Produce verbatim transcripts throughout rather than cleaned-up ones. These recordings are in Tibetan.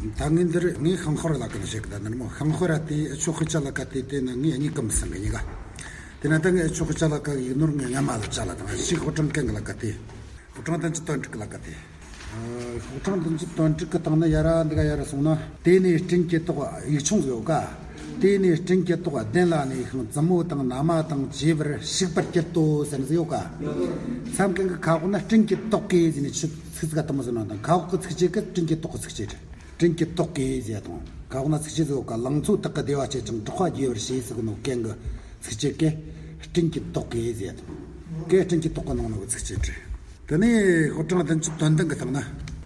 ད་ངས་འདིར་ངས་ཤིང་ཧོར་ལ་ཀ་ནས་བཤད་གི། ད་ནི་མོ་ཤིང་ཧོར་ར་དེ་ཆོ་ཁི་ཆ་ལ་ཀ་དེ་དེ་ནི་ངས་གཉིས་ཀ་མི་སེམས་གི་གཉིས་ཀ། དེ་ན་ད་ངས་ཆོ་ཁི་ཆ་ལ་ཀ་ཡིག་ནོར་ངས་ང་མ་ལ་ཅ་ལ་དང་ཞིག་ཧོ་ཀྲང་ཀན་གི་ལ་ཀ་དེ། ཧོ་ཀྲང་དོན་གྱི་དོན་དྲུག་གི་ལ་ཀ་དེ། ཧོ་ཀྲང་དོན་གྱི་དོན་དྲུག་གི་སྟེང་ན་ཡ་ར་འདི་ག་ཡ་ར་སོང་ན། དེ་ནས་སྤྲིན་གྱི་ཏོག་ཡིག་ཆུང་ཟིག་ཡོད་ཀ། དེ་ནས་སྤྲིན་གྱི་ཏོག་གདན་ལ་གནས་ཤིང་བཙུན་མོ་དང་མནའ་མ་དང་བཅས་པར་བཞུགས་པར་གྱུར་ཏོ་ཟེར་ནི་ཟིག་ཡོད་ཀ། མཚམས་ཀུན་གྱི་ཁ་འོག་ན་སྤྲིན་གྱི་ཏོག་གི་ཟེར་ནས་ཆུ་ཚིག་ཚིག་ག་དུ་མ་ཟེར་ན་དང་ཁ་འོག་གི་ཚིགས་བཅད་ཀྱི་སྤྲིན་གྱི་ཏོག་གི་ཚིགས་བཅད་རེད། སྤྲིན་གྱི་ཏོག་གི་ཟེར་དང་ཁ་འོག་ན་ཚིགས་བཅད་ཟིག་ཡོད་ཀ། ལང་ཚོ་དག་གི་བདེ་བ་སྐྱེད་ཅིང་གྲགས་པ་རྒྱས་པར་བྱེད་ཟེར་གི་ནོ་ཀན་གི་ཚིགས་བཅད་ཀྱི་སྤྲིན་གྱི་ཏོག་གི་ཟེར་དང་། ཀའི་སྤྲིན་གྱི་ཏོག་གི་ནང་ནོ་གི་ཚིགས་བཅད་རེད། དེ་ནས་ཧོ་ཀྲང་བདུན་ཅུ་དོན་བདུན་གི་སྟེང་ན།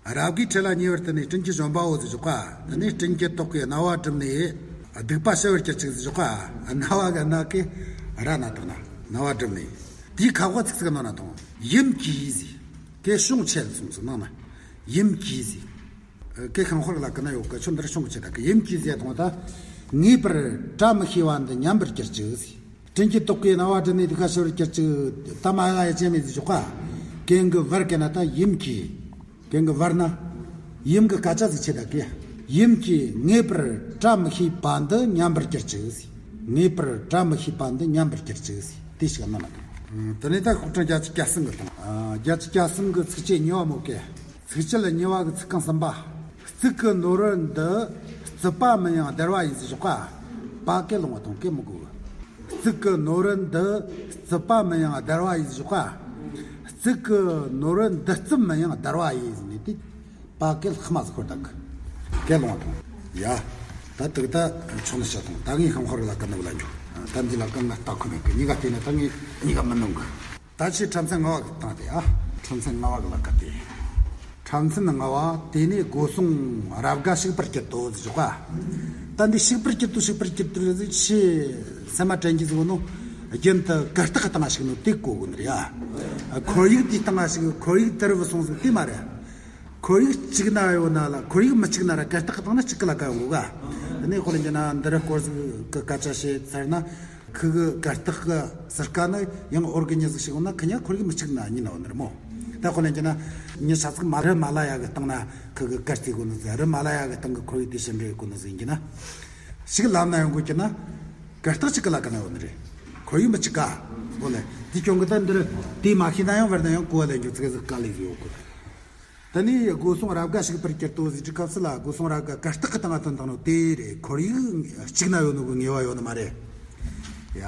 རབ་དགའི་ཁྲི་ལ་ཉེ་བར་དུ་ནས་སྤྲིན་གྱི་བཞོན་པའོ་ཟེར་བཞག་པ། དེ་ནས་སྤྲིན་གྱི་ཏོག་གིས་རྣ་བ་བསྒྲིབས་ནས་སྡིག་པ་ཞི་བར་གྱུར་ཅིག་ཟེར་བཞག་པ། རྣ་བ་གི་སྣ་གིས་ར་ན་དག་ན་རྣ་བ་བསྒྲིབས་ནས། དེའི་ཁ་བ་ཚིག་ཚིག་ནང་ན་དང་ཡུམ་གྱིས་ཟེར། ཀའི་བྱུང་ཆེན་སོང་ཟེར་ནང་ན་ཡུམ་གྱིས་ཟེར། ཀའི་ཤིང་ཧོར་ལ་ཀ་ན་ཡོད་ཀ་ཆོ་འདིར་བྱུང་ཆེ་ད་ཀ་ཡུམ་གྱིས་ཟེར་དང་ད། ངེས་པར་བཀྲ་མི་ཤིས་པ་འདི་ཉམས་པར་གྱུར་ཅིག་ཟེར། སྤྲིན་གྱི་ཏོག་གིས་རྣ་བ་བསྒྲིབས་ནས་སྡིག་པ་ཞི་བར་གྱུར་ཅིག། ད་མ་ཡ་ཡ་ཅན་མེད་ཟེར་བཞག་པ། ཀན་གི་བར་གན་ན་ད་ཡུམ་གྱིས། ཀན་གི་བར་ན། ཡུམ་གི་སྐད་ཆ་ཟིག་ཆེ་ད་ཀི། ཡུམ་གྱིས་ངེས་པར་བཀྲ་མི་ཤིས་པ་འདི་ཉམས་པར་གྱུར་ཅིག་ཟེར། ངེས་པར་བཀྲ་མི་ཤིས་པ་འདི་ཉམས་པར་གྱུར་ཅིག་ཟེར། དེ་ཞིག་གནང་ན་དང་། དེ་ནས་ད་ཤོག་གྲངས་བརྒྱད་ཅུ་གྱ་གསུམ་གི་དང་། བརྒྱད་ཅུ་གྱ་གསུམ་གི་ཚིགས་བཅད་གཉིས་པ་མོ་ཀེ། ཚིགས་བཅད་གཉིས་པ་གི་ཚིག་རྐང་གསུམ་པ། གཙུག་གི་ནོར་བུ་འདི་རྩུབ་པ་མིན་ཡང་བདེ་བ་ཡིན་ཟེར་བཞག་པ། པ་ཀེ་ལོང་བ་དང་ཀེ་མི་དགོས། གཙུག་གི་ནོར་བུ་འདི་རྩུབ་པ་མིན་ཡང་བདེ་བ་ཡིན་ཟེར་བཞག་པ། གཙུག་གི་ནོར་བུ་འདི་རྩུབ་མིན་ཡང་བདེ་བ་ཡིན་ཟེར་ནས་དེ། པ་ཀེ་ལྷག་མ་ཟིག་ཁོར་དག་གི། ཀེ་ལོང་བ་དང་། ཡ། ད་དུག་ད་ཆོག་ནི་ཤ་དང་ད་ངས་ཤིང་ཧོར་ལ་ཀ་ནུབ་ལ་འགྱོ། ད་འདི་ལ་ཀ་ང་ལྟ་ཁོ་མེད་གི། གཉིས་ཀ་བལྟས་ན་ད་ངས་གཉིས་ཀ་མི་ནུང་གི། ད་ཆོས་ཁྲམ་ཚན་ལྔ་བ་གི་སྟེང་དེ་ཨ། ཁྲམ་ཚན་ལྔ་བ་གི་ལ་ཀ་དེ། ཁྲམ་ཚན་ལྔ་བ་དེ་ནས་སྒོ་སྲུང་རབ་དགའ་ཞིག་པར་གྱུར་ཏོ་ཟེར་བཞག་པ། ད་འདི་ཞིག་པར་གྱུར་ཏོ་ཞིག་པར་གྱུར་ཏོ་རེད་ཟེར་ཆེ་སེམས་མ་དྲན་གྱི་ཟིག་ནོ། རྒྱུན་དུ་གར་སྟེགས་སྟེང་ཞིག་ནོ་དེ་གོ་གོ་ནི་རེད་ཨ། ཁོར་ཡུག་དེའི་སྟེང་ཞིག་ཁོར་ཡུག་དེ་རུ་སོང་ཟིག་དེ་མ་རེད། ཁོར་ཡུག་གཅིག་ན་ཡོད་ན་ལ་ཁོར་ཡུག་མི་གཅིག་ན་ར་གར་སྟེགས་སྟེང་ན་གཅིག་གི་ལ་ཀ་ཡོང་གོ་ག། དེ་ནས་ཁོ་ལ་འགྱུར་ན་འདི་རུ་སྐོར་ཟིག་གི་སྐད་ཆ་བཤད་ཚར་ན། ཁུ་གི་གར་སྟེགས་གི་ཟུར་ཀ་ན་ཡང་ཨོར་གི་ཉི་ཟིག་ཞིག་ཡོང་ན་ཁི་ཉ་ཁོར་ཡུག་མི་གཅིག་ན་ཉིན་ནའོ་ནི་རེད་མོ། ད་ཁོ་ལ་འགྱུར་ན་ཉི་ཤ་ཚིག་མ་རི་མ་ལ་ཡ་གི་སྟེང་ན་ཁུ་གི་གར་སྟེགས་གོ་ནི་ཟིག་རི་མ་ལ་ཡ་གི་སྟེང་གི་ཁོར་ཡུག་དེ་ཞིམ་རེད་གོ་ནི་ཟིག་ཡིན་གྱི་ན། ཞིག་ལམ་ན་ཡོང་གོ་གྱུར་ན། གར་སྟེགས་གཅིག་གི་ལ་ཀ་ན་ཡོད་ནི་རེད། ཁོར་ཡུག་མི་གཅིག་ག། འོ་ལེ། དེ་ཁྱོད་གི་ད་འདིར་དེ་མ་ཤེས་ན་ཡང་བར་ན་ཡང་གོ་བ་ལེན་རྒྱུ་ཚིག་ཟིག་དཀའ་ལས་ཟིག་ཡོད་གོ། དེ་ནས་སྒོ་སྲུང་རབ་དགའ་ཞིག་པར་གྱུར་ཏོ་ཟེར་དུས་སྐབས་སུ་ལ་སྒོ་སྲུང་རབ་དགའ་གར་སྟེགས་ཀྱི་སྟེང་ང་ཐོན་བཏང་ནོ་དེ་རེད། ཁོར་ཡུག་གཅིག་ན་ཡོད་ནོ་གི་ངེས་པ་ཡོད་ནི་མ་རེད། ཡ།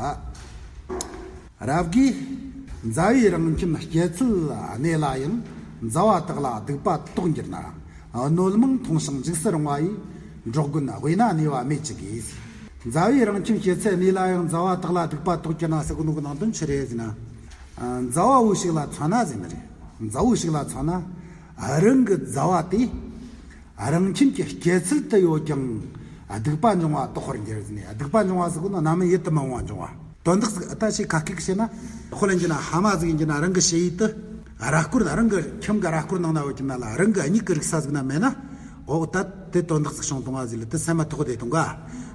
རབ་དགའི་མཛའ་བའི་རང་ཁྱིམ་སྐྱེད་ཚལ་གནས་ལ་ཡང་། མཛའ་བ་དག་ལ་སྡིག་པ་དོག་འགྱུར་ན། གནོད་མང་མཐོང་ཞིང་འཇིགས་སུ་རུང་བ་ཡི། འབྲོག་དགོན་དབུས་ན་གནས་པ་སྨོས་ཅི་དགོས། མཛའ་བའི་རང་ཁྱིམ་སྐྱེད་ཚལ་གནས་ལ་ཡང་མཛའ་བ་དག་ལ་སྡིག་པ་དོག་འགྱུར་ན་ཟེར་གོ་ནོ་གི་ནང་དོན་ཆི་རེད་ཟེར་ན། མཛའ་བ་བོ་ཞིག་ལ་མཚོན་ན་ཟེར་ནི་རེད། མཛའ་བོ་ཞིག་ལ་མཚོན་ན། རང་གི་མཛའ་བ་དེ། རང་ཁྱིམ་གྱི་སྐྱེད་ཚལ་དུ་ཡོད་ཀྱང་། སྡིག་པ་འབྱུང་བ་དོག་པར་འགྱུར་ཟེར་ནས། སྡིག་པ་འབྱུང་བ་ཟེར་གོ་ནོ་རྣམ་སྨིན་ཡིད་དུ་མི་འོང་བ་འབྱུང་བ། དོན་དག་ཟིག་ད་ཞིག་ཁ་སྐད་བཤད་ན། དཔེ་ལེན་རྒྱུ་ན་ཕ་མ་ཟིག་ཡིན་རྒྱུ་ན་རང་གི་ཞ་ཡི་དེ། ར་སྐོར་རང་གི་ཁྱིམ་གི་ར་སྐོར་ནང་ན་ཡོད་རྒྱུ་ན་ལ་རང་གི་མྱིག་གི་རིག་ས་ཟིག་ན་མེད་ན། འོ་ད་དེ་དོན་དག་ཟིག་བྱུང་བཏང་བ་ཟིག་ལ་དེ་སེམས་མ་ཐོག་བདེ་བཏང་ག།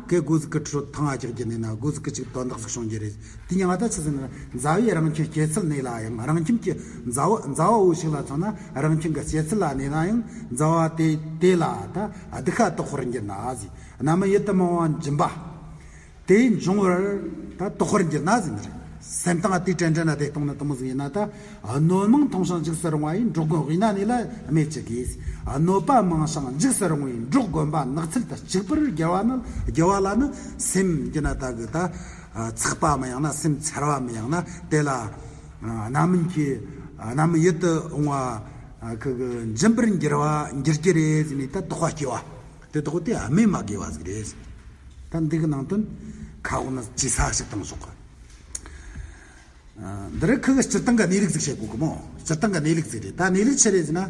ཀའི་སྒོ་ཟིག་གི་ཁྲོད་ཐང་ང་རྒྱག་རྒྱུ་ནས་ན་སྒོ་ཟིག་གི་ཅིག་དོན་དག་ཟིག་བྱུང་རྒྱུ་རེད། དེ་ཉང་ང་ད་ཆི་ཟེར་ན་མཛའ་བའི་རང་ཁྱིམ་སྐྱེད་ཚལ་གནས་ལ་ཡང་། རང་ཁྱིམ་གྱི་མཛའ་བོ་མཛའ་བ་བོ་ཞིག་ལ་མཚོན་ན་རང་ཁྱིམ་གྱི་སྐྱེད་ཚལ་ལ་གནས་ན་ཡང་མཛའ་བ་དེ་དེ་ལ་ད་སྡིག་པ་དོག་པར་འགྱུར་ན་ཟེར། རྣམ་སྨིན་ཡིད་དུ་མི་འོང་བ་འབྱུང་བ། དེ་འབྱུང་བར་ད་དོག་པར་འགྱུར་ན་ཟེར་ནི་རེད། སེམས་སྟེང་དེ་དྲན་དྲན་ན་དེ་གཏོང་ནི་དེ་མོ་ཟིག་ཡིན་ན་ད། གནོད་མང་མཐོང་ཞིང་འཇིགས་སུ་རུང་བ་ཡི། འབྲོག་དགོན་དབུས་ན་གནས་ལ་སྨོས་ཅི་དགོས། གནོད་པ་མང་ཞིང་འཇིགས་སུ་རུང་བའི་འབྲོག་དགོན་པ་ནགས་ཚལ་དུ་གཅིག་པུར་གྱུར་པ་ནི། གྱུར་པ་ལ་ནི་སེམས་ཀྱི་ན་ད་གི་ད། ཚེགས་པ་མི་ཡང་ན་སེམས་འཚེར་བ་མི་ཡང་ན་དེ་ལ། རྣམ་སྨིན་གྱི་རྣམ་སྨིན་ཡིད་དུ་འོང་བ་གི་གི་འབྱིན་པར་འགྱུར་བ་འགྱུར་གྱི་རེད་ཟེར་ནས་ད་དོགས་པ་སྐྱེ་བ། དེ་དོགས་དེ་སྨོས་མ་དགོས་པ་ཟིག་རེད། ད་འདི་གི་ནང་དོན་ཁ་འོག་ན་ཅི་ས་ཞིག་བཏང་ཆོག་གི། འདི་རེད། ཁི་གི་སྤྱིར་བཏང་གི་གནས་ལུགས་ཟིག་བཤད་དགོས་གི་མོ། སྤྱིར་བཏང་གི་གནས་ལུགས་ཟིག་རེད། ད་གནས་ལུགས་ཆི་རེད་ཟེར་ན།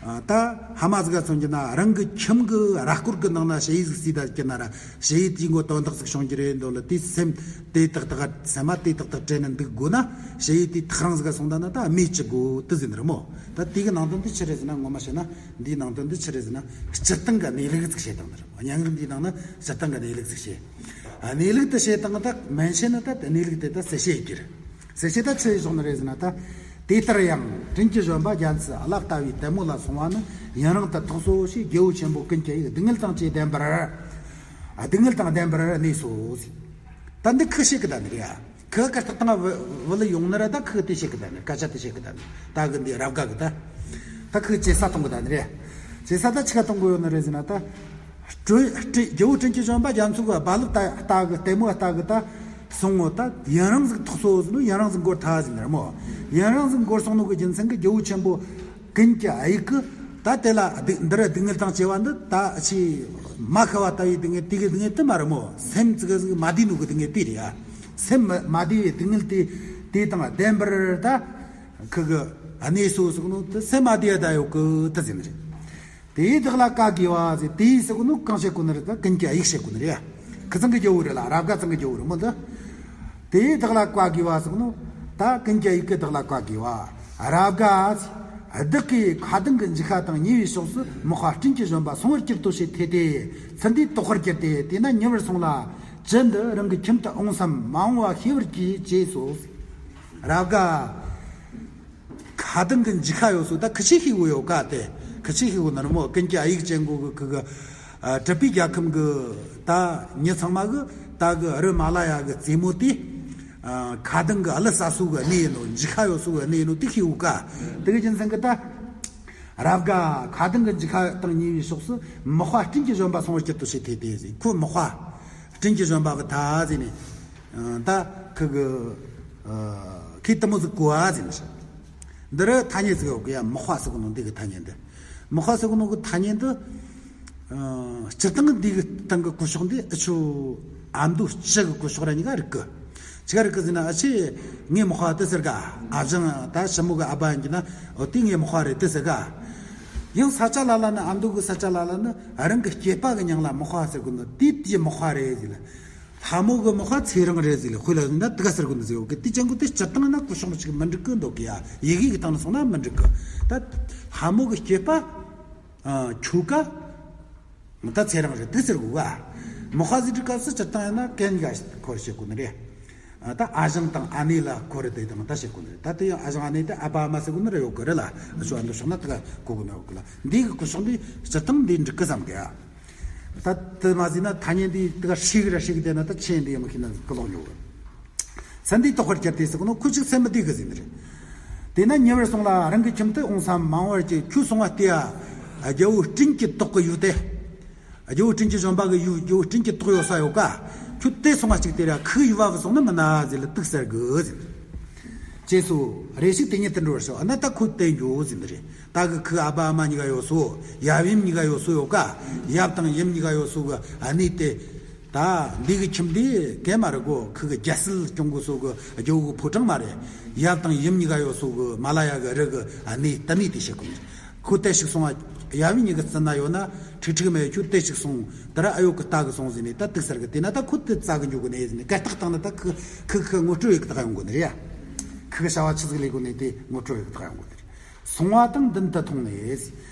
ད་ཕ་མ་ཟིག་ག་མཚོན་རྒྱུ་ན་རང་གི་ཁྱིམ་གི་ར་སྐོར་གི་ནང་ན་ཞ་ཡི་ཟིག་བསྲེས་ད་རྒྱུ་ན་ར་ཞ་ཡི་དེའི་མགོ་དོན་དག་ཟིག་བྱུང་རྒྱུ་རེད་འདོད་ལ། དེའི་སེམས་དེ་ཏག་ཏག་སེམས་མ་དེ་ཏག་ཏག་དྲན་ནས་འདུག་དགོས་ན་ཞ་ཡི་དེ་ཐག་རིང་ཟིག་ག་སོང་ད་ན་ད་སྨོས་ཅི་དགོས་དེ་ཟེར་ནི་རེད་མོ། ད་དེ་གི་ནང་དོན་དེ་ཆི་རེད་ཟེར་ན། ངོ་མ་བཤད་ན་འདིའི་ནང་དོན་དེ་ཆི་རེད་ཟེར་ན། སྤྱིར་བཏང་གི་གནས་ལུགས་ཟིག་བཤད་བཏང་ནི་རེད། སྙན་ངག་འདིའི་ནང་ན་སྤྱིར་བཏང་གི་གནས་ལུགས་ཟིག་བཤད། གནས་ལུགས་དེ་བཤད་སྟངས་དག་མན་ཆད་ནི་ད་གནས་ལུགས་དེ་ད་གསལ་བཤད་རྒྱུ་རེད། གསལ་བཤད་ད་ཆི་ཡིན་སོང་ནི་རེད་ཟེར་ན། ད་ དེ་ལྟར་ཡང་དྲིན་གྱི་བཞོན་པ་རྒྱ་མཚོའི་བླ་ལྟ་བུའི་ལྟད་མོ་ལ་སོང་བ་ནི་ཡུན་རིང་དུ་ཐོགས་སོ་ཞེས། རྒྱལ་པོ་ཆེན་པོ་ཀུན་གྱི་དབྱིག་སྡུག་བསྔལ་དང་བཅས་ལྡན་པར། སྡུག་བསྔལ་དང་ལྡན་པར་གནས་སོ། ད་འདི་ཁོས་བཤད་གི་ད་ནི་རེད། ཁོས་གར་སྟེགས་སྟེང་བུ་ལ་ཡོང་ནི་ར། ད་ཁོས་དེ་བཤད་གི་ད་ནི། སྐད་ཆ་དེ་བཤད་གི་ད་ནི། ད་གི་འདི་རབ་དགའ་གི་ད། ད་ཁོས་ཅི་ས་གཏོང་གི་ད་ནི་རེད། ཅི་ས་ད་ཆི་ག་གཏོང་གི་ཡོད་ནི་རེད་ཟེར་ན། ད་སྤྲུལ་སྤྲུལ་རྒྱལ་པོ་དྲིན་གྱི་བཞོན་པ་རྒྱ་མཚོ་གི་རྦ་རླབས་ལྟ་ལྟ་གི་ལྟད་མོ་ལྟ་གི་ད་སོང་ངོ་། ད་ཡུན་རིང་ཟིག་ཐོགས་སོ་ཟེར་ནོ། ཡུན་རིང་ཟིག་འགོར་ཐལ་ཟེར་ནི་རེད་མོ། ཡུན་རིང་ཟིག་འགོར་སོང་ནོ་གི་རྒྱུ་མཚན་གི་རྒྱལ་པོ་ཆེན་པོ་ཀུན་གྱི་དབྱིག་གི་ད་དེ་ལ་སྡུག་འདི་ར་སྡུག་བསྔལ་དང་བཅས་པ་འདི། ད་ཆི་མ་ཤི་བ་ལྟ་བུའི་སྡུག་བསྔལ་དེ་གི་སྡུག་བསྔལ་དེ་མ་རེད་མོ། སེམས་ཙི་གི་ཟིག་མ་བདེ་ནོ་གི་སྡུག་བསྔལ་དེ་རེད་ཡ། སེམས་མ་མ་བདེ་བའི་སྡུག་བསྔལ་དེ་དེ་དང་ལྡན་པར་ད་ཁོ་གི་གནས་སོ་ཟེར་ནོ་དེ། སེམས་མ་བདེ་བ་ད་ཡོད་གི་དེ་ཟེར་ནི་རེད། དེས་བདག་ལ་བཀའ་བསྒོས་པ་ཟེར། དེས་ཟེར་གོ་ནོ་གང་བཤད་གོ་ནི་རེད། ད་ཀུན་གྱི་དབྱིག་བཤད་གོ་ནི་རེད། ཁི་ཚང་གི་རྒྱལ་པོ་རེད་ལ། རབ་དགའ་ཚང་གི་རྒྱལ་པོ་རེད་མོ་འདི། དེས་བདག་ལ་བཀའ་བསྒོས་པ་ཟེར་གོ་ནོ། ད་ཀུན་གྱི་དབྱིག་གིས་བདག་ལ་བཀའ་བསྒོས་པ། རབ་དགའ་ཚེ། བདག་གིས་ཁ་གདང་གི་མཇུག་ཁ་དང་ཉེ་བའི་ཕྱོགས་སུ་མག་པ་སྤྲིན་གྱི་བཞོན་པ་སོང་བར་གྱུར་ཏོ་ཞེས་ཐོས་ཏེ། ཚུལ་འདིས་དོགས་པར་གྱུར་ཏེ། དེས་ན་ཉེ་བར་སོང་ལ། ཅི་འདི་རང་གི་ཁྱིམ་དུ་འོངས་སམ། མ་འོངས་པ་ཤེས་པར་གྱིས་ཅེས་སོ། རབ་དགའ། ཁ་གདང་གི་མཇུག་ཁ་ཡོད་སོ། ད་ཁི་ཆོས་ཤེས་གོ་ཡོད་ག་དེ། ཁི་ཆོས་ཤེས་གོ་ནི་རེད་མོ། ཀུན་གྱི་དབྱིག་ཅན་པོ་གི་ཁི་གི། ཨ། གྲུབ་པའི་རྒྱལ་ཁམས་གི་ད་མྱི་ཚང་མ་གི་ད་གི་རི་མ་ལ་ཡ་གི་རྩེ་མོ་དེ། ཨ། ཁ་གདང་གི་ཨ་ལི་ས་སོ་གི་གནས་ཡིན་ནོ། མཇུག་ཁ་ཡོད་སོ་གི་གནས་ཡིན་ནོ་དེ་ཤེས་གོ་ག་དེ་གི་རྒྱུ་མཚན་གི་ད། རབ་དགའ་ཁ་གདང་གི་མཇུག་ཁ་དང་ཉེ་བའི་ཕྱོགས་སུ་མག་པ་སྤྲིན་གྱི་བཞོན་པ་སོང་བར་གྱུར་ཏོ་ཞེས་ཐོས་ཏེ་ཟེར། ཁོ་མག་པ་སྤྲིན་གྱི་བཞོན་པ་གི་ད་ཟེར་ནས། ཨ། ད་ཁི་གི། ཨ། ཁོས་དེ་མོ་ཟིག་གོ་བ་ཟེར་ནས། འདི་རུ་ཐ་སྙད་ཟིག་ཡོད་གི་ཡ། མག་པ་ཟེར་གོ་ནོ་འདི་གི་ཐ་སྙད་འདི། མག་པ་ཟེར་གོ་ནོ་གི་ཐ་སྙད་འདི། ཨ། སྤྱིར་བཏང་འདི་གི་སྟེང་གི་སྐུ་ཞབས་འདི་ཨ་ཆོ་ཨ་མདོ་སྤྱི་གི་སྐུ་ཞབས་ར་གཉིས་ཀ་རིག་གི། ཆི་ག་རིག་གི་ཟེར་ན། ཨ་ཆེ་ངས་མག་པ་དེ་ཟེར་ག་ཨ་ཞང་ད་ཞི་མོ་གི་ཨ་ཕ་ཡིན་གྱི་ན། འོ་དེ་ངས་མག་པ་རེད་དེ་ཟེར་ག་ཡང་ས་སྐྱ་ལ་ལ་ནི། ཨ་མདོ་གི་ས་སྐྱ་ལ་ལ་ནི་རང་གི་སྐྱེས་པ་གི་མྱིང་ལ་མག་པ་ཟེར་གོ་ནོ་དེ་དེའི་མག་པ་རེད་ཟེར་ལ། ལྷ་མོ་གི་མག་པ་ཚེ་རིང་རེད་ཟེར་ལ། དཔེ་ལ་ཡིན་ན་དེ་ག་ཟེར་གོ་ནི་ཟེར་ཡོད་གི། དེ་ཅན་གོ་དེ་སྤྱིར་བཏང་ན་སྐུ་ཞབས་ཅིག་མི་འགྲིག་གི་འདུག་གི་ཡ། ཡི་གེ་གི་སྟེང་ནས་སོང་ན་མི་འགྲིག་གི། ད་ལྷ་མོ་གི་སྐྱེས་པ། ཨ། ཁྱོ་ག་ད་ཚེ་རིང་རེད་དེ་ཟེར་གོ་ག་མག་པ་ཟེར་དུས་སྐབས་སུ་སྤྱིར་བཏང་ཡིན་ན་གན་ག་ཁོར་བཤད་གོ་ནི་རེད། ཨ། ད་ཨ་ཞང་དང་ཨ་ནེ་ལ་ཁོར་དེ་དང་ད་བཤད་གོ་ནི་རེད། ད་དེ་ཡང་ཨ་ཞང་ཨ་ནེ་དེ་ཨ་ཕ་ཨ་མ་ཟེར་གོ་ནི་རེད་ཡོད་གི་རེད་ལ། ཨ་ཆོ་ཨ་མདོ་ཕྱོགས་ན་དེ་ག་གོ་གོ་ནི་ཡོད་གི་ལ། འདི་གི་སྐུ་ཞབས་འདི་སྤྱིར་བཏང་འདི་འགྲིག་གི་བསམ་གི་ཡ། ད་དེ་མ་ཟེར་ན་ཐ་སྙད་འདི་དེ་ག་ཧྲིག་ར་ཧྲིག་དེ་ན་ད་ཆེན་འདི་ཡང་མི་ཤེས་ན་གི་ལོག་ཉོ་གི། ཚུལ་འདིས་དོགས་པར་གྱུར་ཏེ་ཟེར་གོ་ནོ། ཁོ་ཅིག་སེམས་མི་བདེ་གི་ཟེར་ནི་རེད། དེས་ན་ཉེ་བར་སོང་ལ། རང་གི་ཁྱིམ་དུ་འོངས་སམ། མ་འོངས་པར་གྱིས། ཁྱོད་སོང་བ་དེ་ཡ་རྒྱལ་པོ་སྤྲིན་གྱི་ཏོག་གི་ཡུལ་དེ། རྒྱལ་པོ་སྤྲིན་གྱི་བཞོན་པ་གི་ཡུལ། རྒྱལ་པོ་སྤྲིན་གྱི་ཏོག་ཡོད་ས་ཡོད་ཀ་ཁྱོད་དེ་སོང་བ་ཅིག་དེ་ར་ཁོ་གི་ཡུལ་བ་གི་སོང་ནི་མིན་ན་ཟེར་ལ་དེ་ག་ཟེར་གི་ཟེར། ཅེས་སོ། རེ་ཞིག་དེ་ཉིད་དུ་འགྲོ་བར་ཞུ། ཨ་ན་ད་ཁོ་དེ་འགྱོ་ཟེར་ནི་རེད། ད་གི་ཁོ་གི་ཨ་ཕ་ཨ་མ་གཉིས་ཀ་ཡོད་སོ། ཡབ་ཡུམ་གཉིས་ཀ་ཡོད་སོ་ཡོད་ཀ་ཡབ་དང་ཡུམ་གཉིས་ཀ་ཡོད་སོ་གི་ཨ་ནི་དེ། ད་འདི་གི་ཁྱིམ་འདི་གན་མ་རེད་གོ། ཁོ་གི་རྒྱལ་སྲིད་སྐྱོང་གོ་སོ་གི་རྒྱལ་པོ་གི་ཕོ་བྲང་མ་རེད། ཡབ་དང་ཡུམ་གཉིས་ཀ་ཡོད་སོ་གི་མ་ལ་ཡ་གི་རི་གི་ཨ་ནི་ད་ནི་དེ་བཤད་གོ་ནི། ཁོ་དེ་ཞིག་སོང་བ་ཡབ་ཡུམ་གཉིས་ཀྱི་རྩིབ་ན་ཡོད་ན་ཁྲིག་ཁྲིག་མེད། ཁྱོད་དེ་ཞིག་སོང་དེ་ར་ཨ་ཡོད་གི་ལྟ་གི་སོང་ཟེར་ནས་ད་དེ་ག་ཟེར་གི། དེ་ན་ད་ཁོ་དེ་རྩ་གི་འཇུག་གི་ནས་ཟེར་ནས་གར་སྟེགས་སྟེང་ན་ད་ཁོ་ཁོ་ཁོ་ངོ་སྤྲོད་ཡེ་གི་ད་ག་ཡོང་གོ་ནི་རེད་ཡ། ཁོ་གི་བྱ་བ་ཆི་ཟིག་ལས་གོ་ནས་དེ་ངོ་སྤྲོད་ཡེ་གི་ད་ག་ཡོང་གོ་ནི་རེད། སོང་བ་དང་མདུན་དུ་མཐོང་ནས།